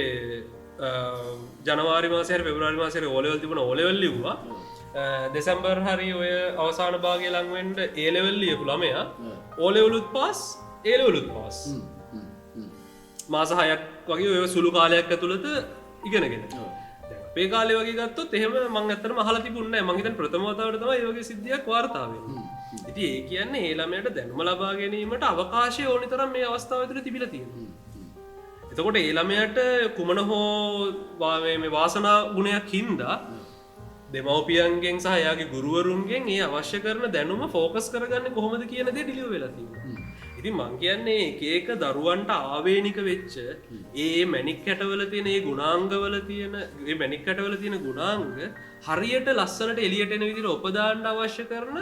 ජනවාරි මාසේ හරි පෙබරවාරි මාසේ හරි O level තිබුණා. O level ලිව්වා. දෙසැම්බර් හරි ඔය අවසාන භාගය ලඟ වෙන්න A level ලියපු ළමයා O level උත් පාස්, A level උත් පාස්. මාස 6ක් වගේ ඔය සුළු කාලයක් ඇතුළත ඉගෙනගෙන. දැන් අපේ කාලේ වගේ ගත්තොත් එහෙම මං ඇත්තටම අහලා තිබුණේ නෑ. මං හිතන්නේ ප්‍රථම වතාවට තමයි මේ වගේ සිද්ධියක් වාර්තා වෙන්නේ. ඉතින් ඒ කියන්නේ ඒ ළමයාට දැනුම ලබා ගැනීමට අවකාශය ඕනි තරම් මේ අවස්ථාව ඇතුළත තිබිලා තියෙනවා. එතකොට ඒ ළමයාට කුමන හෝ මේ වාසනා ගුණයක් හින්දා දෙමව්පියන්ගෙන් සහ එයාගේ ගුරුවරුන්ගෙන් ඒ අවශ්‍ය කරන දැනුම ෆෝකස් කරගන්නේ කොහොමද කියන දේ ඩිලිවර් වෙලා තියෙනවා. ඉතින් මං කියන්නේ එක එක දරුවන්ට ආවේනික වෙච්ච ඒ මැණික් කැටවල තියෙන ඒ ගුණාංගවල තියෙන ඒ මැණික් කැටවල තියෙන ගුණාංග හරියට ලස්සනට එළියට එන විදිහට ඔපදාන්න අවශ්‍ය කරන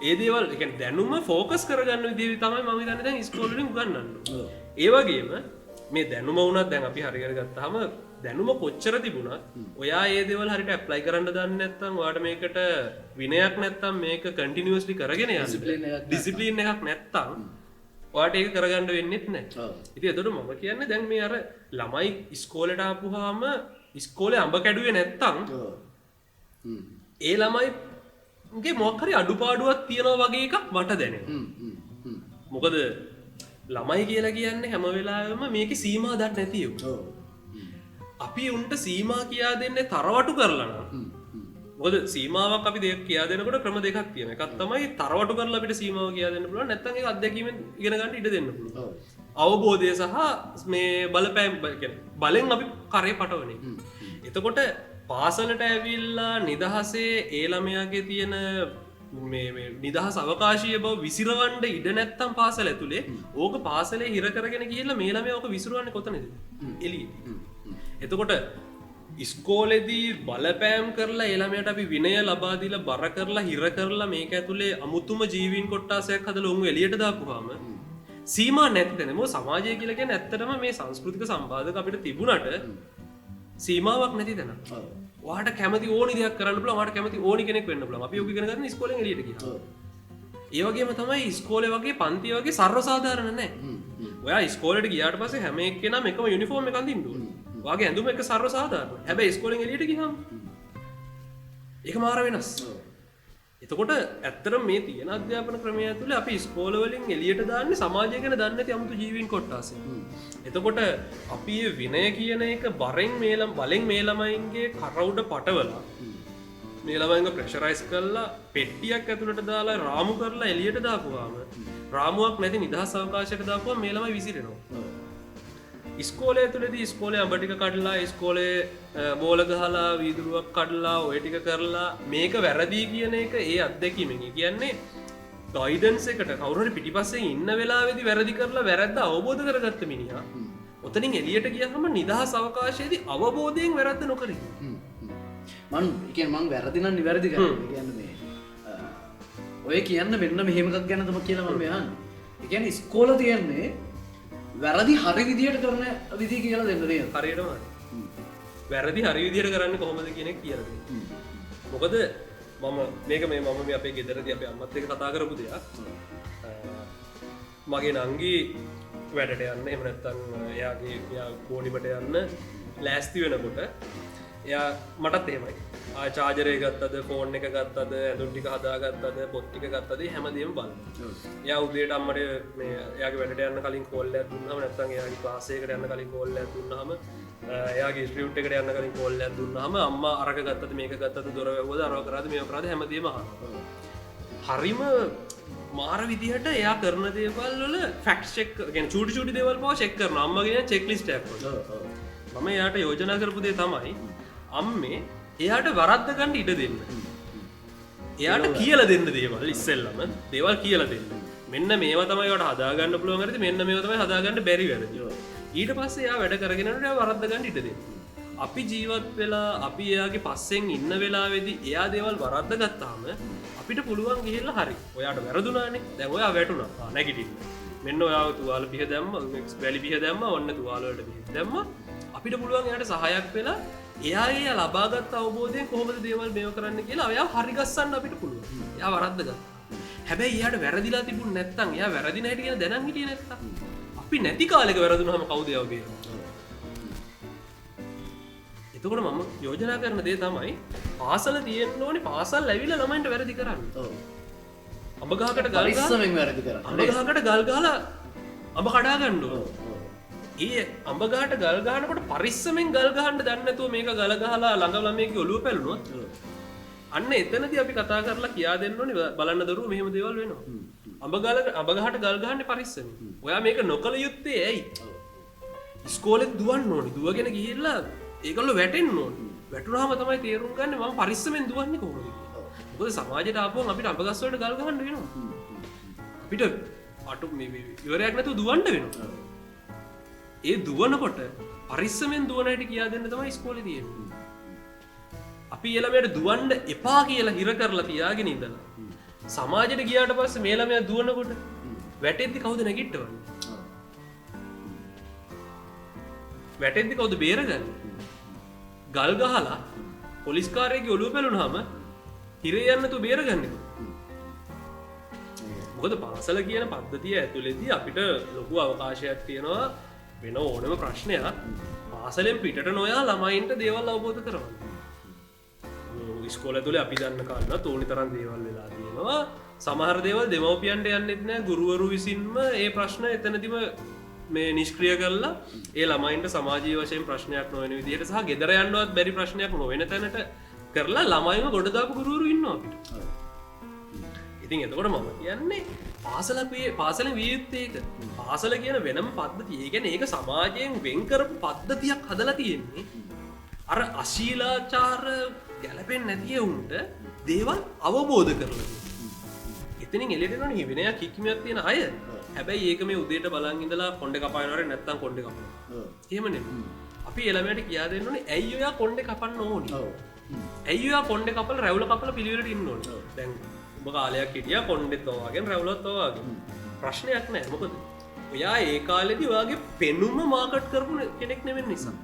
ඒ දේවල්, ඒ කියන්නේ දැනුම ෆෝකස් කරගන්න විදිහ තමයි මම හිතන්නේ දැන් ඉස්කෝලේ වලින් උගන්වන්නේ. ඒ වගේම මේ දැනුම වුණත් දැන් අපි හරියට ගත්තාම දැනුම කොච්චර තිබුණත් ඔයා ඒ දේවල් හරියට ඇප්ලයි කරන්න දන්නේ නැත්නම්, ඔයාට මේකට විනයක් නැත්නම්, මේක කන්ටිනියස්ලි කරගෙන යන්න ඩිසිප්ලින් එකක් නැත්නම් ඔයාට ඒක කරගන්න වෙන්නෙත් නැහැ. ඉතින් එතකොට මම කියන්නේ දැන් මේ අර ළමයි ඉස්කෝලේට ආපුවාම ඉස්කෝලේ අඹ කැඩුවේ නැත්තම් ඒ ළමයිගේ මොකක් හරි අඩුපාඩුවක් තියෙනවා වගේ එකක් මට දැනෙනවා. මොකද ළමයි කියලා කියන්නේ හැම වෙලාවෙම මේකේ සීමා දන්නේ නැති උන්. අපි උන්ට සීමා කියා දෙන්නේ තරවටු කරලා නම්. මොකද සීමාවක් අපි දෙයක් කියා දෙනකොට ක්‍රම දෙකක් තියෙනවා. එකක් තමයි තරවටු කරලා අපිට සීමාව කියා දෙන්න පුළුවන්. නැත්නම් ඒක අත්දැකීමෙන් ඉගෙන ගන්න ඉඩ දෙන්න පුළුවන්. අවබෝධය සහ මේ බලපෑම් කියන්නේ බලෙන් අපි කරේ පටවන එක. එතකොට පාසලට ඇවිල්ලා නිදහසේ ඒ ළමයාගේ තියෙන මේ මේ නිදහස් අවකාශීය බව විසිරවන්න ඉඩ නැත්තම් පාසල ඇතුලේ ඕක පාසලේ හිර කරගෙන ගිහිල්ලා මේ ළමයා ඕක විසිරවන්නේ කොතනද? එළියේ. එතකොට ඉස්කෝලේදී බලපෑම් කරලා ඒ ළමයාට අපි විනය ලබා දීලා බර කරලා හිර කරලා මේක ඇතුලේ අමුතුම ජීවීන් කොට්ටාසයක් හදලා උන් එළියට දාපුවාම සීමා නැති තැන. මොකද සමාජය කියලා කියන්නේ ඇත්තටම මේ සංස්කෘතික සම්බාධක අපිට තිබුණට සීමාවක් නැති තැන. ඔයාට කැමති ඕනි දෙයක් කරන්න පුළුවන්, ඔයාට කැමති ඕනි කෙනෙක් වෙන්න පුළුවන්. අපි ඔක ඉගෙන ගන්න ඉස්කෝලෙන් එළියට ගියාම. ඒ වගේම තමයි ඉස්කෝලේ වගේ පන්ති වගේ සර්ව සාධාරණ නැහැ. ඔයා ඉස්කෝලේට ගියාට පස්සේ හැම එක්කෙනාම එකම යුනිෆෝම් එකක් අඳින්න ඕනේ. ඔයාගේ ඇඳුම එක සර්ව සාධාරණ. හැබැයි ඉස්කෝලෙන් එළියට ගියාම ඒක මාර වෙනස්. එතකොට ඇත්තටම මේ තියෙන අධ්‍යාපන ක්‍රමය ඇතුලේ අපි ඉස්කෝල වලින් එළියට දාන්නේ සමාජය ගැන දන්නේ නැති අමුතු ජීවීන් කොට්ටාසයක්. එතකොට අපි මේ විනය කියන එක බරෙන් මේ බලෙන් මේ ළමයින්ගේ කර උඩ පටවලා මේ ළමයින්ව ප්‍රෙෂරයිස් කරලා පෙට්ටියක් ඇතුලට දාලා රාමු කරලා එළියට දාපුවාම රාමුවක් නැති නිදහස් අවකාශයකට දාපුවාම මේ ළමයි විසිරෙනවා. ඉස්කෝලේ ඇතුලේදී ඉස්කෝලේ අඹ ටික කඩලා ඉස්කෝලේ බෝල ගහලා වීදුරුවක් කඩලා ඔය ටික කරලා මේක වැරදි කියන එක ඒ අත්දැකීමෙන්. ඒ කියන්නේ ගයිඩන්ස් එකට කවුරු හරි පිටිපස්සෙන් ඉන්න වෙලාවේදී වැරදි කරලා වැරද්ද අවබෝධ කරගත්ත මිනිහා ඔතනින් එළියට ගියහම නිදහස් අවකාශයේදී අවබෝධයෙන් වැරද්ද නොකර ඉන්නවා. මං ඒ කියන්නේ මං වැරදි නම් නිවැරදි කරන්නේ. ඒ කියන්නේ මේ ඔය කියන්න මෙන්න මෙහෙම එකක් ගැන තමයි කියලා මම අහන්නේ. ඒ කියන්නේ ඉස්කෝල තියන්නේ වැරදි හරි විදියට කරන විදිය කියලා දෙන්න නේද? හරියටම හරි. වැරදි හරි විදියට කරන්නේ කොහොමද කියන එක කියලා දෙන්න. මොකද මම මේක මේ මම මේ අපේ ගෙදරදී අපේ අම්මත් එක්ක කතා කරපු දෙයක්. මගේ නංගි වැඩට යන්න එහෙම නැත්නම් එයාගේ එයා කෝණිමට යන්න ලෑස්ති වෙනකොට එයා මටත් එහෙමයි. ආ චාර්ජර් එක ගත්තද, ෆෝන් එක ගත්තද, ඇඳුම් ටික හදාගත්තද, පොත් ටික ගත්තද හැමදේම බලනවා. එයා උදේට අම්මට මේ එයාගේ වැඩට යන්න කලින් කෝල් එකක් දුන්නාම නැත්නම් එයාගේ ක්ලාස් එකකට යන්න කලින් කෝල් එකක් දුන්නාම එයාගේ ඉන්ස්ටිටියුට් එකට යන්න කලින් කෝල් එකක් දුන්නාම අම්මා අරක ගත්තද මේක ගත්තද දොර වැහුවද අරව කරාද මේව කරාද හැමදේම අහනවා. හරිම මාර විදිහට එයා කරන දේවල් වල ෆැක්ට් චෙක් කියන්නේ චූටි චූටි දේවල් පවා චෙක් කරනවා. අම්මා කියන චෙක් ලිස්ට් එකක් වගේ. මම එයාට යෝජනා කරපු දේ තමයි අම්මේ එයාට වරද්ද ගන්න ඉඩ දෙන්න. එයාට කියලා දෙන්න දේවල් ඉස්සෙල්ලම දේවල් කියලා දෙන්න. මෙන්න මේවා තමයි ඔයාට හදාගන්න පුළුවන් වැරදි, මෙන්න මේවා තමයි හදාගන්න බැරි වැරදි. ඊට පස්සේ එයා වැඩ කරගෙන යනකොට එයා වරද්ද ගන්න ඉඩ දෙන්න. අපි ජීවත් වෙලා අපි එයාගේ පස්සෙන් ඉන්න වෙලාවේදී එයා දේවල් වරද්ද ගත්තාම අපිට පුළුවන් ගිහිල්ලා හරි. ඔයාට වැරදුනානේ. දැන් ඔයා වැටුණා. ආ නැගිටින්න. මෙන්න ඔයාව තුවාල පිහ දැම්ම, වැලි පිහ දැම්ම, ඔන්න තුවාල වලට පිහ දැම්ම. අපිට පුළුවන් එයාට සහායක් වෙලා එයාගේ ලබාගත් අවබෝධයෙන් කොහොමද දේවල් මේව කරන්න කියලා එයා හරි ගස්සන්න අපිට පුළුවන්. එයා වරද්ද ගත්තා. හැබැයි එයාට වැරදිලා තිබුණ නැත්තම් එයා වැරදි නැහැටි කියන දැනන් හිටියේ නැත්තම් අපි නැති කාලෙක වැරදුනහම කවුද එයාව බේරන්නේ? එතකොට මම යෝජනා කරන දේ තමයි පාසල තියෙන්න ඕනේ පාසල් ඇවිල්ලා ළමයින්ට වැරදි කරන්න. ඔව්. අඹ ගහකට ගල් ගහලා වැරදි කරන්න. අඹ ගහකට ගල් ගහලා අඹ කඩා ගන්න ඕනේ. ඒ අඹ ගහට ගල් ගහනකොට පරිස්සමෙන් ගල් ගහන්න දන්නේ නැතුව මේක ගල ගහලා ළඟ ළමයෙක්ගේ ඔළුව පැලුණොත් අන්න එතනදී අපි කතා කරලා කියා දෙන්න ඕනේ බලන්න දරුවෝ මෙහෙම දේවල් වෙනවා. අඹ ගහට ගල් ගහන්නේ පරිස්සමෙන්. ඔයා මේක නොකළ යුත්තේ ඇයි? ඉස්කෝලේ දුවන්න ඕනේ. දුවගෙන ගිහිල්ලා ඒගොල්ලෝ වැටෙන්න ඕනේ. වැටුනහම තමයි තේරුම් ගන්න මම පරිස්සමෙන් දුවන්නේ කොහොමද කියලා. මොකද සමාජයට ආපුවම අපිට අඹ ගස් වලට ගල් ගහන්න වෙනවා. අපිට අටු මේ ඉවරයක් නැතුව දුවන්න වෙනවා. ඒ දුවනකොට පරිස්සමෙන් දුවන හැටි කියා දෙන්න තමයි ඉස්කෝලේ තියෙන්නේ. අපි ඒ ළමයාට දුවන්න එපා කියලා හිර කරලා තියාගෙන ඉඳලා සමාජයට ගියාට පස්සේ මේ ළමයා දුවනකොට වැටෙද්දි කවුද නැගිටවන්නේ? වැටෙද්දි කවුද බේරගන්නේ? ගල් ගහලා පොලිස් කාරයෙක්ගේ ඔළුව පැලුනහම හිරේ යන්න තු බේරගන්නේ කොහොමද? මොකද මොකද පාසල කියන පද්ධතිය ඇතුළේදී අපිට ලොකු අවකාශයක් තියෙනවා වෙන ඕනම ප්‍රශ්නයක් පාසලෙන් පිටට නොයා ළමයින්ට දේවල් අවබෝධ කරවන්න. ඉස්කෝලේ ඇතුලේ අපි දන්න කාරණා ඕනි තරම් දේවල් වෙලා තියෙනවා. සමහර දේවල් දෙමව්පියන්ට යන්නෙත් නෑ, ගුරුවරු විසින්ම ඒ ප්‍රශ්න එතනදිම මේ නිෂ්ක්‍රිය කරලා ඒ ළමයින්ට සමාජීය වශයෙන් ප්‍රශ්නයක් නොවන විදිහට සහ ගෙදර යන්නවත් බැරි ප්‍රශ්නයක් නොවන තැනට කරලා ළමයිම ගොඩ දාපු ගුරුවරු ඉන්නවා අපිට. ඉතින් එතකොට මම කියන්නේ පාසල විය යුත්තේ ඒක. පාසල කියන වෙනම පද්ධතිය. ඒ කියන්නේ ඒක සමාජයෙන් වෙන් කරපු පද්ධතියක් හදලා තියෙන්නේ. අර අශීලාචාර ගැලපෙන්නේ නැති උන්ට දේවල් අවබෝධ කරලා දෙන්න. එතනින් එළියට එනවනේ විනයක් හික්මියක් තියෙන අය. හැබැයි ඒක මේ උදේට බලන් ඉඳලා කොණ්ඩේ කපානවා හරි නැත්තම් කොණ්ඩේ කපනවා. එහෙම නෙමෙයි. අපි ඒ ළමයාට කියා දෙන්න ඕනේ ඇයි ඔයා කොණ්ඩේ කපන්න ඕනේ? ඇයි ඔයා කොණ්ඩේ කපලා රැවුල කපලා පිළිවෙලට ඉන්න ඕනේ? දැන් ඔබ කාලයක් හිටියා කොණ්ඩෙත් ඔය වගේම රැවුලත් ඔය වගේම. ප්‍රශ්නයක් නෑ. මොකද ඔයා ඒ කාලේදී ඔයාගේ පෙනුම මාකට් කරපු කෙනෙක් නෙවෙයි නිසා.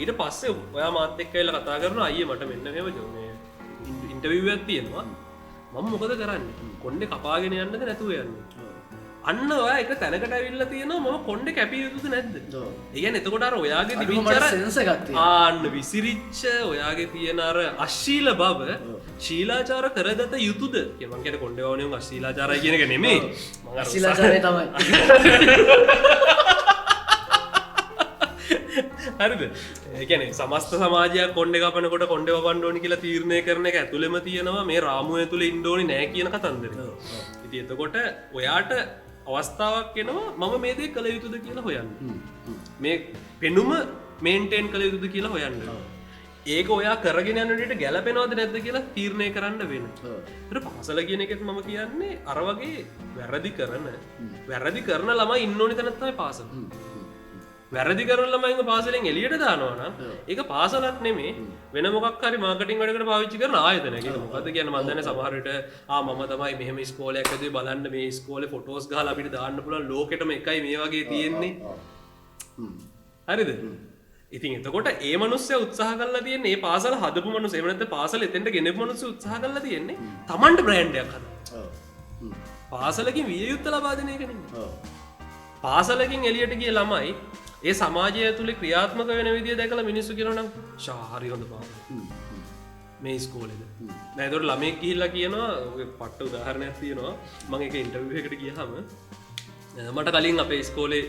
ඊට පස්සේ ඔයා මාත් එක්ක ඇවිල්ලා කතා කරනවා අයියේ මට මෙන්න මෙහෙම මේ ඉන්ටර්විව් එකක් තියෙනවා. මම මොකද කරන්නේ? කොණ්ඩේ කපාගෙන යන්නද නැතුව යන්නද? අන්න ඔයා එක තැනකට ඇවිල්ලා තියෙනවා මම කොණ්ඩේ කැපිය යුතුද නැද්ද? ඒ කියන්නේ එතකොට අර ඔයාගේ තිබිච්ච අර සෙන්ස් එකක් තියෙනවා. ආන්න විසිරිච්ච ඔයාගේ තියෙන අර අශීල බව ශීලාචාර කරගත යුතුද කියලා. මං කියන්නේ කොණ්ඩේ වවන්නේ උන් අශීලාචාරයි කියන එක නෙමෙයි. මං අර අශීලාචාරය තමයි. හරිද? ඒ කියන්නේ සමස්ත සමාජයක් කොණ්ඩේ කපනකොට කොණ්ඩේ වවන්න ඕනි කියලා තීරණය කරන එක ඇතුළෙම තියෙනවා මේ රාමුව ඇතුළේ ඉන්න ඕනි නෑ කියන කතන්දරේ. ඉතින් එතකොට ඔයාට අවස්ථාවක් එනවා මම මේ දේ කළ යුතුද කියලා හොයන්න. මේ පෙනුම මේන්ටේන් කළ යුතුද කියලා හොයන්න. ඒක ඔයා කරගෙන යන විදිහට ගැලපෙනවද නැද්ද කියලා තීරණය කරන්න වෙන. ඒතර පාසල කියන එකෙත් මම කියන්නේ අර වගේ වැරදි කරන ළමයි ඉන්න ඕනි තැන තමයි පාසල. වැරදි කරන ළමයින්ව පාසලෙන් එළියට දානවා නම් ඒක පාසලක් නෙමෙයි, වෙන මොකක් හරි මාකටිං වැඩකට පාවිච්චි කරන ආයතනයක්. ඒක මොකද්ද කියන්න මන් දන්නේ. සමහර විට මම තමයි මෙහෙම ඉස්කෝලයක් ඇදුවේ බලන්න මේ ඉස්කෝලේ ෆොටෝස් ගහලා අපිට දාන්න පුළුවන් ලෝකෙටම එකයි මේ වගේ තියෙන්නේ. හරිද? ඉතින් එතකොට ඒ මනුස්සයා උත්සාහ කරලා තියෙන්නේ ඒ පාසල හදපු මනුස්සයා, එහෙම නැත්නම් පාසල එතෙන්ට ගෙනපු මනුස්සයා උත්සාහ කරලා තියෙන්නේ Tamanට බ්‍රෑන්ඩ් එකක් හදන්න. පාසලකින් විය යුත්ත ලබා දෙන එක නෙමෙයි. පාසලකින් එළියට ගිය ළමයි ඒ සමාජය ඇතුලේ ක්‍රියාත්මක වෙන විදිය දැකලා මිනිස්සු කියනවා නම් ෂා හරි හොඳ පාසල මේ ඉස්කෝලේද. දැන් ඒතකොට ළමයෙක් ගිහිල්ලා කියනවා, ඔය පට්ට උදාහරණයක් තියෙනවා. මම එක ඉන්ටර්විව් එකකට ගියාම මට කලින් අපේ ඉස්කෝලේ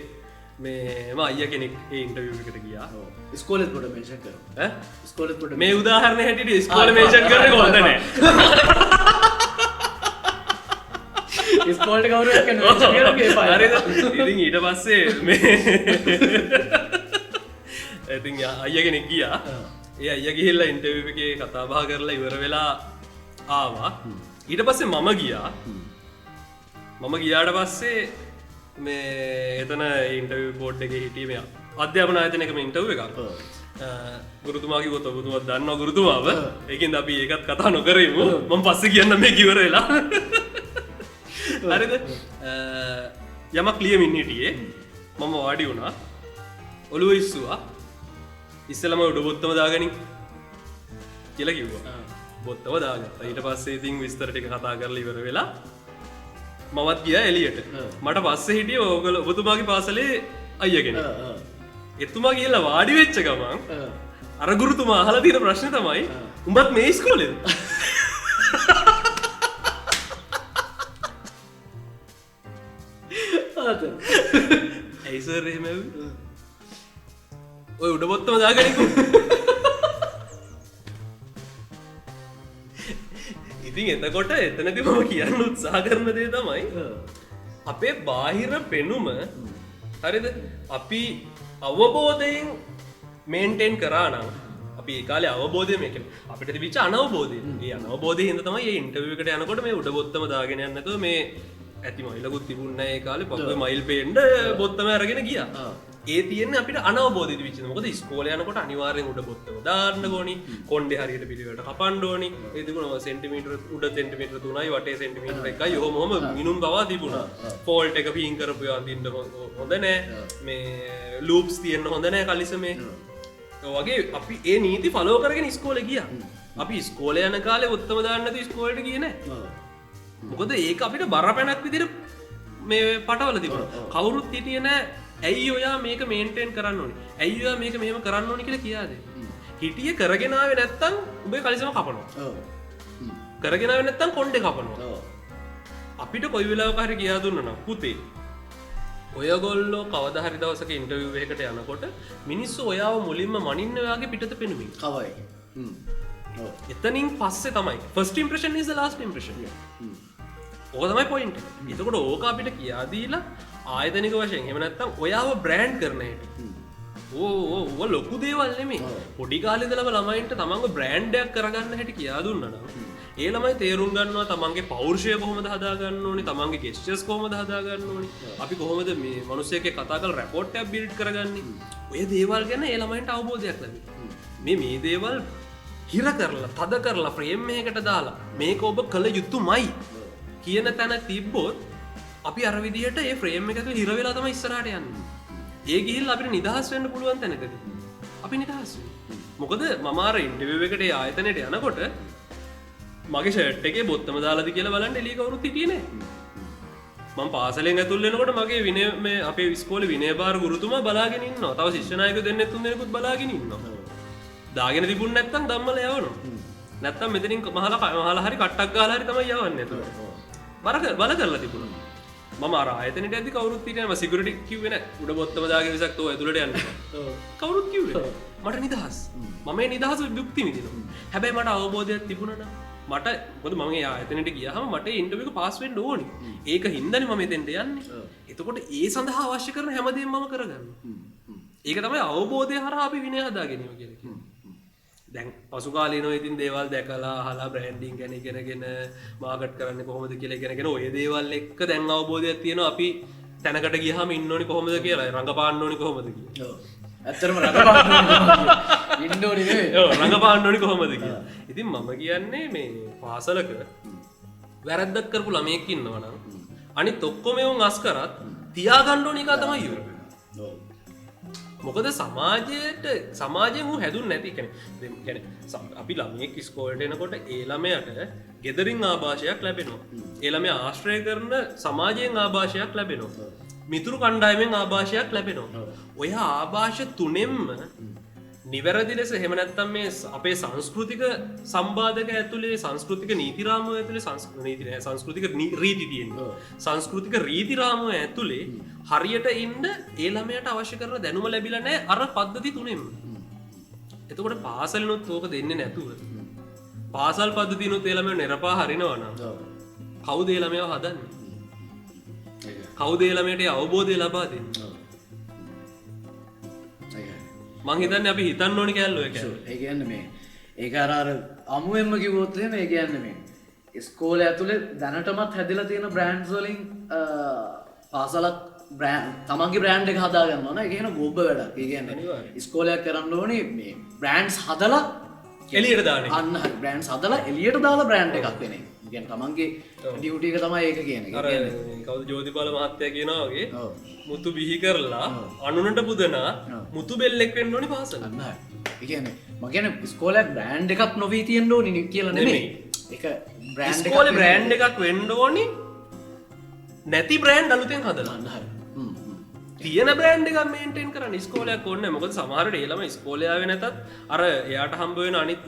මේම අයියා කෙනෙක් ඒ ඉන්ටර්විව් එකට ගියා. ඉස්කෝලේත් පොඩ මෙන්ෂන් කරමු. ඈ ඉස්කෝලේත් පොඩ මේ උදාහරණය හැටියට ඉස්කෝලේ මෙන්ෂන් කරන්නේ හොඳ නෑ. ඉස්කෝලේට කවුරු එක්ක මෙන්ෂන් කරන්නේ එපා. හරිද? ඉතින් ඊට පස්සේ මේ ඉතින් අයියා කෙනෙක් ගියා. ඒ අයියා ගිහිල්ලා ඉන්ටර්විව් එකේ කතා බහ කරලා ඉවර වෙලා ආවා. ඊට පස්සේ මම ගියා. මම ගියාට පස්සේ මේ එතන ඉන්ටර්විව් බෝඩ් එකේ හිටියේ මෙයා අධ්‍යාපන ආයතනයක මේ ඉන්ටර්විව් එකක්. ගුරුතුමා කිව්වොත් ඔබතුමාත් දන්නවා ගුරුතුමාව. ඒකෙන්ද අපි ඒකත් කතා නොකරමු. මම පස්සේ කියන්නම් මේක ඉවර වෙලා. හරිද? යමක් ලියමින් හිටියේ. මම වාඩි වුණා. ඔළුව ඉස්සුවා. ඉස්සෙල්ලාම උඩ බොත්තම දාගනින් කියලා කිව්වා. බොත්තම දාගත්තා. ඊට පස්සේ ඉතින් විස්තර ටික කතා කරලා ඉවර වෙලා මමත් ගියා එළියට. මට පස්සේ හිටියේ ඕගොල්ලෝ ඔබතුමාගේ පාසලේ අයියා කෙනෙක්. එතුමා ගිහලා වාඩි වෙච්ච ගමන් අර ගුරුතුමා අහලා තියෙන ප්‍රශ්නේ තමයි උඹත් මේ ඉස්කෝලේද? ඇයි සර් එහෙම ඇහුවේ? ඔය උඩ බොත්තම දාගනිකෝ. ඉතින් එතකොට එතනදී මම කියන්න උත්සාහ කරන දේ තමයි අපේ බාහිර පෙනුම හරිද අපි අවබෝධයෙන් මේන්ටේන් කරා නම්, අපි ඒ කාලේ අවබෝධය මේ කියන්නේ අපිට තිබිච්ච අනවබෝධය. ඒ අනවබෝධය හින්දා තමයි මේ ඉන්ටර්විව් එකට යනකොට මේ උඩ බොත්තම දාගෙන යන්නේ නැතුව මේ ඇති මයිලකුත් තිබුණ නැහැ ඒ කාලේ, පපුවේ මයිල් පේන්න බොත්තම අරගෙන ගියා. ඒ තියෙන්නේ අපිට අනවබෝධය තිබිච්ච දේ. මොකද ඉස්කෝලේ යනකොට අනිවාර්යෙන් උඩ බොත්තම දාන්න ඕනි, කොණ්ඩේ හරියට පිළිවෙලට කපන්න ඕනි. ඒ තිබුණා සෙන්ටිමීටර උඩ සෙන්ටිමීටර 3යි වටේ සෙන්ටිමීටර 1යි ඔහොම ඔහොම මිනුම් පවා තිබුණා. ෆෝල්ට් එක පීන් කරපු ඒවා අඳින්න හොඳ නෑ, මේ ලූප්ස් තියෙන්න හොඳ නෑ කලිසමේ. ඔය වගේ අපි ඒ නීති ෆලෝ කරගෙන ඉස්කෝලේ ගියා. අපි ඉස්කෝලේ යන කාලේ බොත්තම දාන්න නැතුව ඉස්කෝලේට ගියේ නෑ. මොකද ඒක අපිට බරපැනක් විදිහට මේ පටවල තිබුණා. කවුරුත් හිටියේ නෑ ඇයි ඔයා මේක මේන්ටේන් කරන්න ඕනේ, ඇයි ඔයා මේක මෙහෙම කරන්න ඕනේ කියලා කියා දෙන්න. හිටියේ කරගෙන ආවේ නැත්තම් උඹේ කලිසම කපනවා. කරගෙන ආවේ නැත්තම් කොණ්ඩේ කපනවා. අපිට කොයි වෙලාවක හරි කියා දුන්නා නම් පුතේ ඔයගොල්ලෝ කවදා හරි දවසක ඉන්ටර්විව් එකකට යනකොට මිනිස්සු ඔයාව මුලින්ම මනින්න ඔයාගේ පිටත පෙනුමින්. කවර් එකේ. එතනින් පස්සේ තමයි first impression is the last impression. ඕක තමයි පොයින්ට් එක. එතකොට ඕක අපිට කියා දීලා ආයතනික වශයෙන් එහෙම නැත්තම් ඔයාව බ්‍රෑන්ඩ් කරන හැටි. ඕ ලොකු දේවල් නෙමෙයි. පොඩි කාලේ ඉඳලම ළමයින්ට තමන්ව බ්‍රෑන්ඩ් එකක් කරගන්න හැටි කියා දුන්නා නම් ඒ ළමයි තේරුම් ගන්නවා තමන්ගේ පෞරුෂය කොහොමද හදා ගන්න ඕනේ, තමන්ගේ ගෙස්චර්ස් කොහොමද හදා ගන්න ඕනේ, අපි කොහොමද මේ මිනිස්සු එක්ක කතා කරලා රැපෝට් එකක් බිල්ඩ් කරගන්නේ. ඔය දේවල් ගැන ඒ ළමයින්ට අවබෝධයක් ලැබෙනවා. මේ දේවල් හිර කරලා, තද කරලා, ෆ්‍රේම් එකකට දාලා මේක ඔබ කළ යුතුමයි කියන තැන තිබ්බොත් අපි අර විදිහට ඒ ෆ්‍රේම් එක ඇතුලේ හිර වෙලා තමයි ඉස්සරහට යන්නේ. ඒ ගිහිල්ලා අපිට නිදහස් වෙන්න පුළුවන් තැනකදී අපි නිදහස් වෙනවා. මොකද මම අර ඉන්ටර්විව් එකට ඒ ආයතනයට යනකොට මගේ ෂර්ට් එකේ බොත්තම දාලාද කියලා බලන්න එළිය කවුරුත් හිටියේ නෑ. මම පාසලෙන් ඇතුල් වෙනකොට මගේ විනය මේ අපේ ඉස්කෝලේ විනය භාර ගුරුතුමා බලාගෙන ඉන්නවා. තව ශිෂ්‍ය නායකයෝ දෙන්නෙක් තුන් දෙනෙකුත් බලාගෙන ඉන්නවා. දාගෙන තිබුණ නැත්තම් ධම්මල යවනවා. නැත්තම් මෙතනින් මහලා හරි කට්ටක් ගහලා හරි තමයි යවන්නේ ඇතුළට. බල කරලා තිබුණා. මම අර ආයතනෙට යද්දි කවුරුත් හිටියේ නෑ. මම සිකියුරිටි කිව්වේ නෑ. උඩ බොත්තම දාගෙන විසක් තෝ ඇතුළට යන්න එපා. කවුරුත් කිව්වේ නෑ. මට නිදහස්. මම මේ නිදහස භුක්ති විඳිනවා. හැබැයි මට අවබෝධයක් තිබුණා නම් මට මොකද මම ඒ ආයතනෙට ගියාම මට ඒ ඉන්ටර්විව් එක පාස් වෙන්න ඕනි. ඒක හින්දානේ මම එතෙන්ට යන්නේ. එතකොට ඒ සඳහා අවශ්‍ය කරන හැමදේම මම කරගන්නවා. ඒක තමයි අවබෝධය හරහා අපි විනය හදා ගැනීම කියලා කියන්නේ. දැන් පසු කාලීනව ඉතින් දේවල් දැකලා අහලා බ්‍රෑන්ඩින් ගැන ඉගෙනගෙන මාකට් කරන්නේ කොහොමද කියලා ඉගෙනගෙන ඔය දේවල් එක්ක දැන් අවබෝධයක් තියෙනවා අපි තැනකට ගියාම ඉන්න ඕනි කොහොමද කියලා, රඟපාන්න ඕනි කොහොමද කියලා. ඔව්. ඇත්තටම රඟපාන්න ඕනි කොහොමද? ඉන්න ඕනි නෙවෙයි. ඔව්, රඟපාන්න ඕනි කොහොමද කියලා. ඉතින් මම කියන්නේ මේ පාසලක වැරද්දක් කරපු ළමයෙක් ඉන්නවා නම් අනිත් ඔක්කොම උන් අස් කරත් තියාගන්න ඕනි එක තමයි උන්. ඔව්. මොකද සමාජයෙන් ඌ හැදුන්නේ නැති. කියන්නේ අපි ළමයෙක් ඉස්කෝලේට එනකොට ඒ ළමයාට ගෙදරින් ආభాෂයක් ලැබෙනවා. ඒ ළමයා ආශ්‍රය කරන සමාජයෙන් ආభాෂයක් ලැබෙනවා. මිතුරු කණ්ඩායමෙන් ආభాෂයක් ලැබෙනවා. ඔය ආభాෂ තුනෙන්ම නිවැරදි ලෙස එහෙම නැත්නම් මේ අපේ සංස්කෘතික සම්බාධක ඇතුලේ සංස්කෘතික නීති රාමුව ඇතුලේ නීති නෑ, සංස්කෘතික රීති තියෙනවා. සංස්කෘතික රීති රාමුව ඇතුලේ හරියට ඉන්න ඒ ළමයාට අවශ්‍ය කරන දැනුම ලැබිලා නෑ අර පද්ධති තුනෙන්ම. එතකොට පාසලිනුත් ඕක දෙන්නේ නැතුව පාසල් පද්ධතිනුත් ඒ ළමයා නිරපා හරිනවා නම් කවුද ඒ ළමයාව හදන්නේ? කවුද ඒ ළමයාට ඒ අවබෝධය ලබා දෙන්නේ? මං හිතන්නේ අපි හිතන්න ඕනි කෑල්ල ඔය කෑල්ල. ඒ කියන්නේ මේ ඒක අර අර අමුවෙන්ම කිව්වොත් එහෙම ඒ කියන්නේ මේ ඉස්කෝලේ ඇතුලේ දැනටමත් හැදිලා තියෙන බ්‍රෑන්ඩ්ස් වලින් පාසලක් බ්‍රෑන්ඩ් තමන්ගේ බ්‍රෑන්ඩ් එක හදා ගන්නවා නේද? ඒක එහෙනම් ගොබ්බ වැඩක්. ඒ කියන්නේ ඉස්කෝලයක් කරන්න ඕනි මේ බ්‍රෑන්ඩ්ස් හදලා එළියට දාන එක. අන්න හරි, බ්‍රෑන්ඩ්ස් හදලා එළියට දාලා බ්‍රෑන්ඩ් එකක් වෙන එක. ඒ කියන්නේ තමන්ගේ ඩියුටි එක තමයි ඒක කියන එක. අර කවුද ජෝතිපාල මහත්තයා කියනවා වගේ මුතු බිහි කරලා අනුනට පුදනා මුතු බෙල්ලෙක් වෙන්න ඕනි පාසල. අන්න හරි. ඒ කියන්නේ මම කියන්නේ ඉස්කෝලයක් බ්‍රෑන්ඩ් එකක් නොවී තියෙන්න ඕනි කියලා නෙමෙයි. ඒක බ්‍රෑන්ඩ් එකක් ඉස්කෝලේ බ්‍රෑන්ඩ් එකක් වෙන්න ඕනි නැති බ්‍රෑන්ඩ් අලුතෙන් හදලා. අන්න හරි. තියෙන බ්‍රෑන්ඩ් එකක් මේන්ටේන් කරන්න ඉස්කෝලයක් ඕනේ නැහැ. මොකද සමහර වෙලේ ඒ ළමයි ඉස්කෝලේ ආවේ නැතත් අර එයාට හම්බ වෙන අනිත්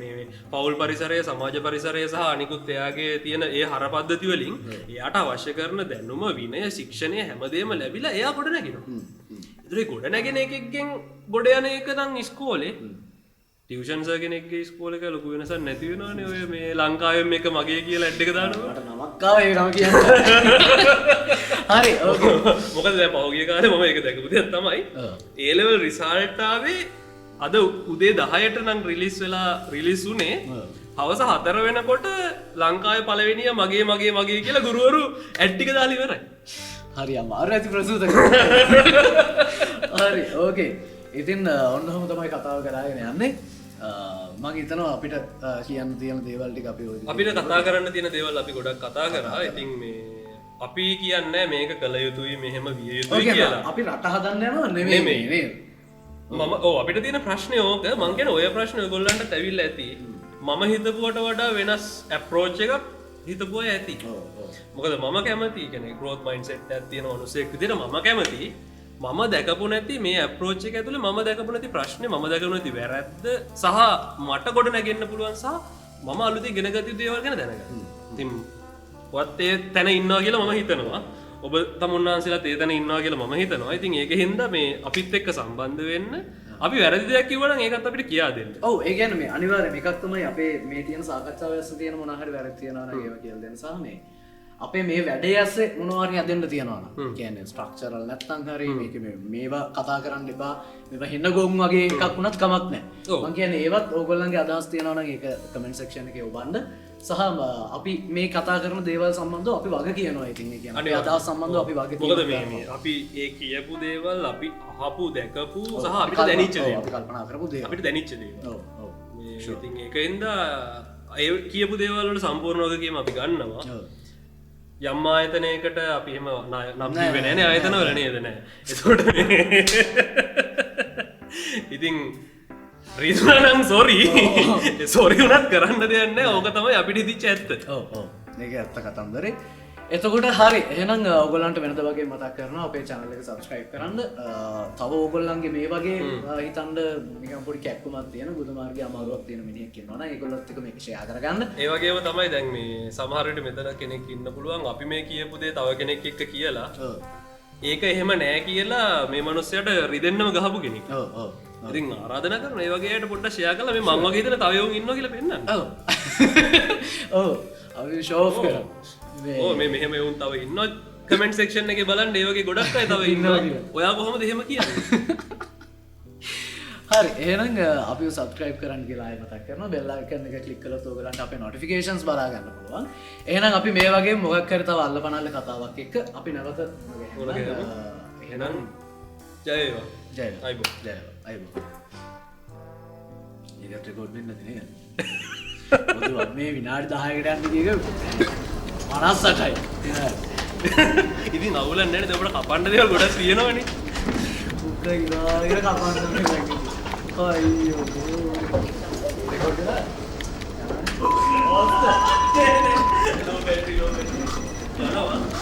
මේ පෞල් පරිසරය, සමාජ පරිසරය සහ අනිකුත් එයාගේ තියෙන ඒ හර පද්ධති වලින් එයාට අවශ්‍ය කරන දැනුම, විනය, ශික්ෂණය හැමදේම ලැබිලා එයා ගොඩ නැගිනවා. ඒතර ඒ ගොඩ නැගෙන එකෙක්ගෙන් ගොඩ යන එක නම් ඉස්කෝලේ ටියුෂන් සර් කෙනෙක්ගේ ඉස්කෝලේ එක ලොකු වෙනසක් නැති වෙනවනේ. ඔය මේ ලංකාවෙන් මේක මගේ කියලා ඇඩ් එක දානවා. මට නමක් ආවා ඒ නම කියන්න. හරි, ඕකේ. මොකද දැන් පහුගිය කාලේ මම ඒක දැකපු දෙයක් තමයි. ඒ ලෙවල් රිසල්ට් ආවේ අද උදේ 10ට නම් රිලීස් වෙලා රිලීස් වුණේ. හවස 4 වෙනකොට ලංකාවේ පළවෙනිය මගේ මගේ මගේ කියලා ගුරුවරු ඇඩ් ටික දාලා ඉවරයි. හරි, අමාරු ඇති ප්‍රසූත. හරි, ඕකේ. ඉතින් ඔන්න ඔහොම තමයි කතාව කරගෙන යන්නේ. මං හිතනවා අපිට කියන්න තියෙන දේවල් ටික අපි ඔය අපිට කතා කරන්න තියෙන දේවල් අපි ගොඩක් කතා කරා. ඉතින් මේ අපි කියන්නේ මේක කළ යුතුයි මෙහෙම විය යුතුයි කියලා. අපි රට හදන්න යනවා නෙමෙයි නේද? මම ඔව් අපිට තියෙන ප්‍රශ්නේ ඕක. මං කියන්නේ ඔය ප්‍රශ්නේ ඔයගොල්ලන්ටත් ඇවිල්ලා ඇති. මම හිතපුවට වඩා වෙනස් ඇප්‍රෝච් එකක් හිතපු අය ඇති. මොකද මම කැමති, කියන්නේ growth mindset එකක් තියෙන මිනිහෙක් විදිහට මම කැමති මම දැකපු නැති මේ ඇප්‍රෝච් එක ඇතුලේ මම දැකපු නැති ප්‍රශ්නේ, මම දැකපු නැති වැරැද්ද සහ මට ගොඩ නැගෙන්න පුළුවන් සහ මම අලුතින් ඉගෙන ගත යුතු දේවල් ගැන දැනගන්න. ඉතින් ඔයත් ඒ තැන ඉන්නවා කියලා මම හිතනවා. ඔබ තමුන්නාන්සේලාත් ඒ තැන ඉන්නවා කියලා මම හිතනවා. ඉතින් ඒක හින්දා මේ අපිත් එක්ක සම්බන්ධ වෙන්න, අපි වැරදි දෙයක් කිව්වා නම් ඒකත් අපිට කියා දෙන්න. ඔව්, ඒ කියන්නේ මේ අනිවාර්යයෙන්ම එකක් තමයි අපේ මේ තියෙන සාකච්ඡාව ඇස්සේ තියෙන මොනවා හරි වැරදි තියෙනවා නම් ඒවා කියලා දෙන්න සහ මේ අපේ මේ වැඩේ ඇස්සේ මොනවා හරි හැදෙන්න තියෙනවා නම්, කියන්නේ ස්ට්‍රක්චරල් නැත්තම් හරි මේක මේවා කතා කරන්න එපා, මේවා හින ගොන් වගේ එකක් වුණත් කමක් නැහැ. මං කියන්නේ ඒවත් ඕගොල්ලන්ගේ අදහස් තියෙනවා නම් ඒක කමෙන්ට් සෙක්ෂන් එකේ ඔබන්න. සහ අපි මේ කතා කරන දේවල් සම්බන්ධව අපි වග කියනවා. ඉතින් ඒ කියන්නේ අපේ අදහස් සම්බන්ධව අපි වග කියනවා. මොකද මේ අපි ඒ කියපු දේවල් අපි අහපු දැකපු සහ අපිට දැනෙච්ච දේවල්, අපි කල්පනා කරපු දේවල්, අපිට දැනෙච්ච දේවල්. ඔව් ඔව්. මේ ඉතින් ඒකින්ද ඒ කියපු දේවල් වල සම්පූර්ණ වගකීම අපි ගන්නවා. යම් ආයතනයකට අපි එහෙම නම් කිව්වේ නෑනේ ආයතන වල නේද? නෑ. ඒතකොට ඉතින් රිදුනා නම් සෝරි. සෝරි වුණත් කරන්න දෙයක් නෑ. ඕක තමයි අපිට හිතිච්ච ඇත්ත. ඔව් ඔව්. මේක ඇත්ත කතන්දරේ. එතකොට හරි. එහෙනම් ඔයගොල්ලන්ට වෙනද වගේ මතක් කරනවා අපේ channel එක subscribe කරන්න. තව ඔයගොල්ලන්ගේ මේ වගේ හිතන්න නිකන් පොඩි කැක්කුමක් තියෙන බුදු මාර්ගයේ අමාරුවක් තියෙන මිනිහෙක් ඉන්නවා නම් ඒගොල්ලොත් එක්ක මේක ෂෙයා කරගන්න. ඒ වගේම තමයි දැන් මේ සමහර විට මෙතන කෙනෙක් ඉන්න පුළුවන් අපි මේ කියපු දේ තව කෙනෙක් එක්ක කියලා. ඒක එහෙම නෑ කියලා මේ මිනිස්සයාට රිදෙන්නම ගහපු කෙනෙක්. ඔව් ඔව්. ඉතින් ආරාධනා කරනවා මේ වගේ අයට පොඩ්ඩක් ෂෙයා කරලා මේ මං වගේ හිතන තව එවුන් ඉන්නවා කියලා පෙන්නන්න. ඔව්. ඔව්. අපි ෂෝ ඔෆ් කරමු. ඔව්, මේ මෙහෙම එවුන් තව ඉන්නවා කමෙන්ට් සෙක්ෂන් එකේ බලන්න ඒ වගේ ගොඩක් අය තව ඉන්නවා. ඔයා කොහොමද එහෙම කියන්නේ? හරි, එහෙනම් අපිව සබ්ස්ක්‍රයිබ් කරන්න කියලා ආයෙ මතක් කරනවා. බෙල් අයිකන් එක ක්ලික් කළොත් ඔයගලන්ට අපේ නොටිෆිකේෂන්ස් බලා ගන්න පුළුවන්. එහෙනම් අපි මේ වගේ මොකක් හරි තව අල්ලපනල්ල කතාවක් එක්ක අපි නැවත එහෙනම් ජය වේවා. ජය වේවා. අයිබෝ. ජය වේවා. අයිබෝ. ඒකත් රෙකෝඩ් වෙන්නේ නැති නේද? මොකද මේ විනාඩි 10කට යන්න ගිය එක 58යි. ඉතින් අවුලක් නැහැ නේද? ඔබට කපන්න දේවල් ගොඩක් තියෙනවනේ. උඩ ගියා කපන්න ඕනේ. අයියෝ. රෙකෝඩ් වෙලා? ලෝ බැටරි ලෝ බැටරි. යනවා.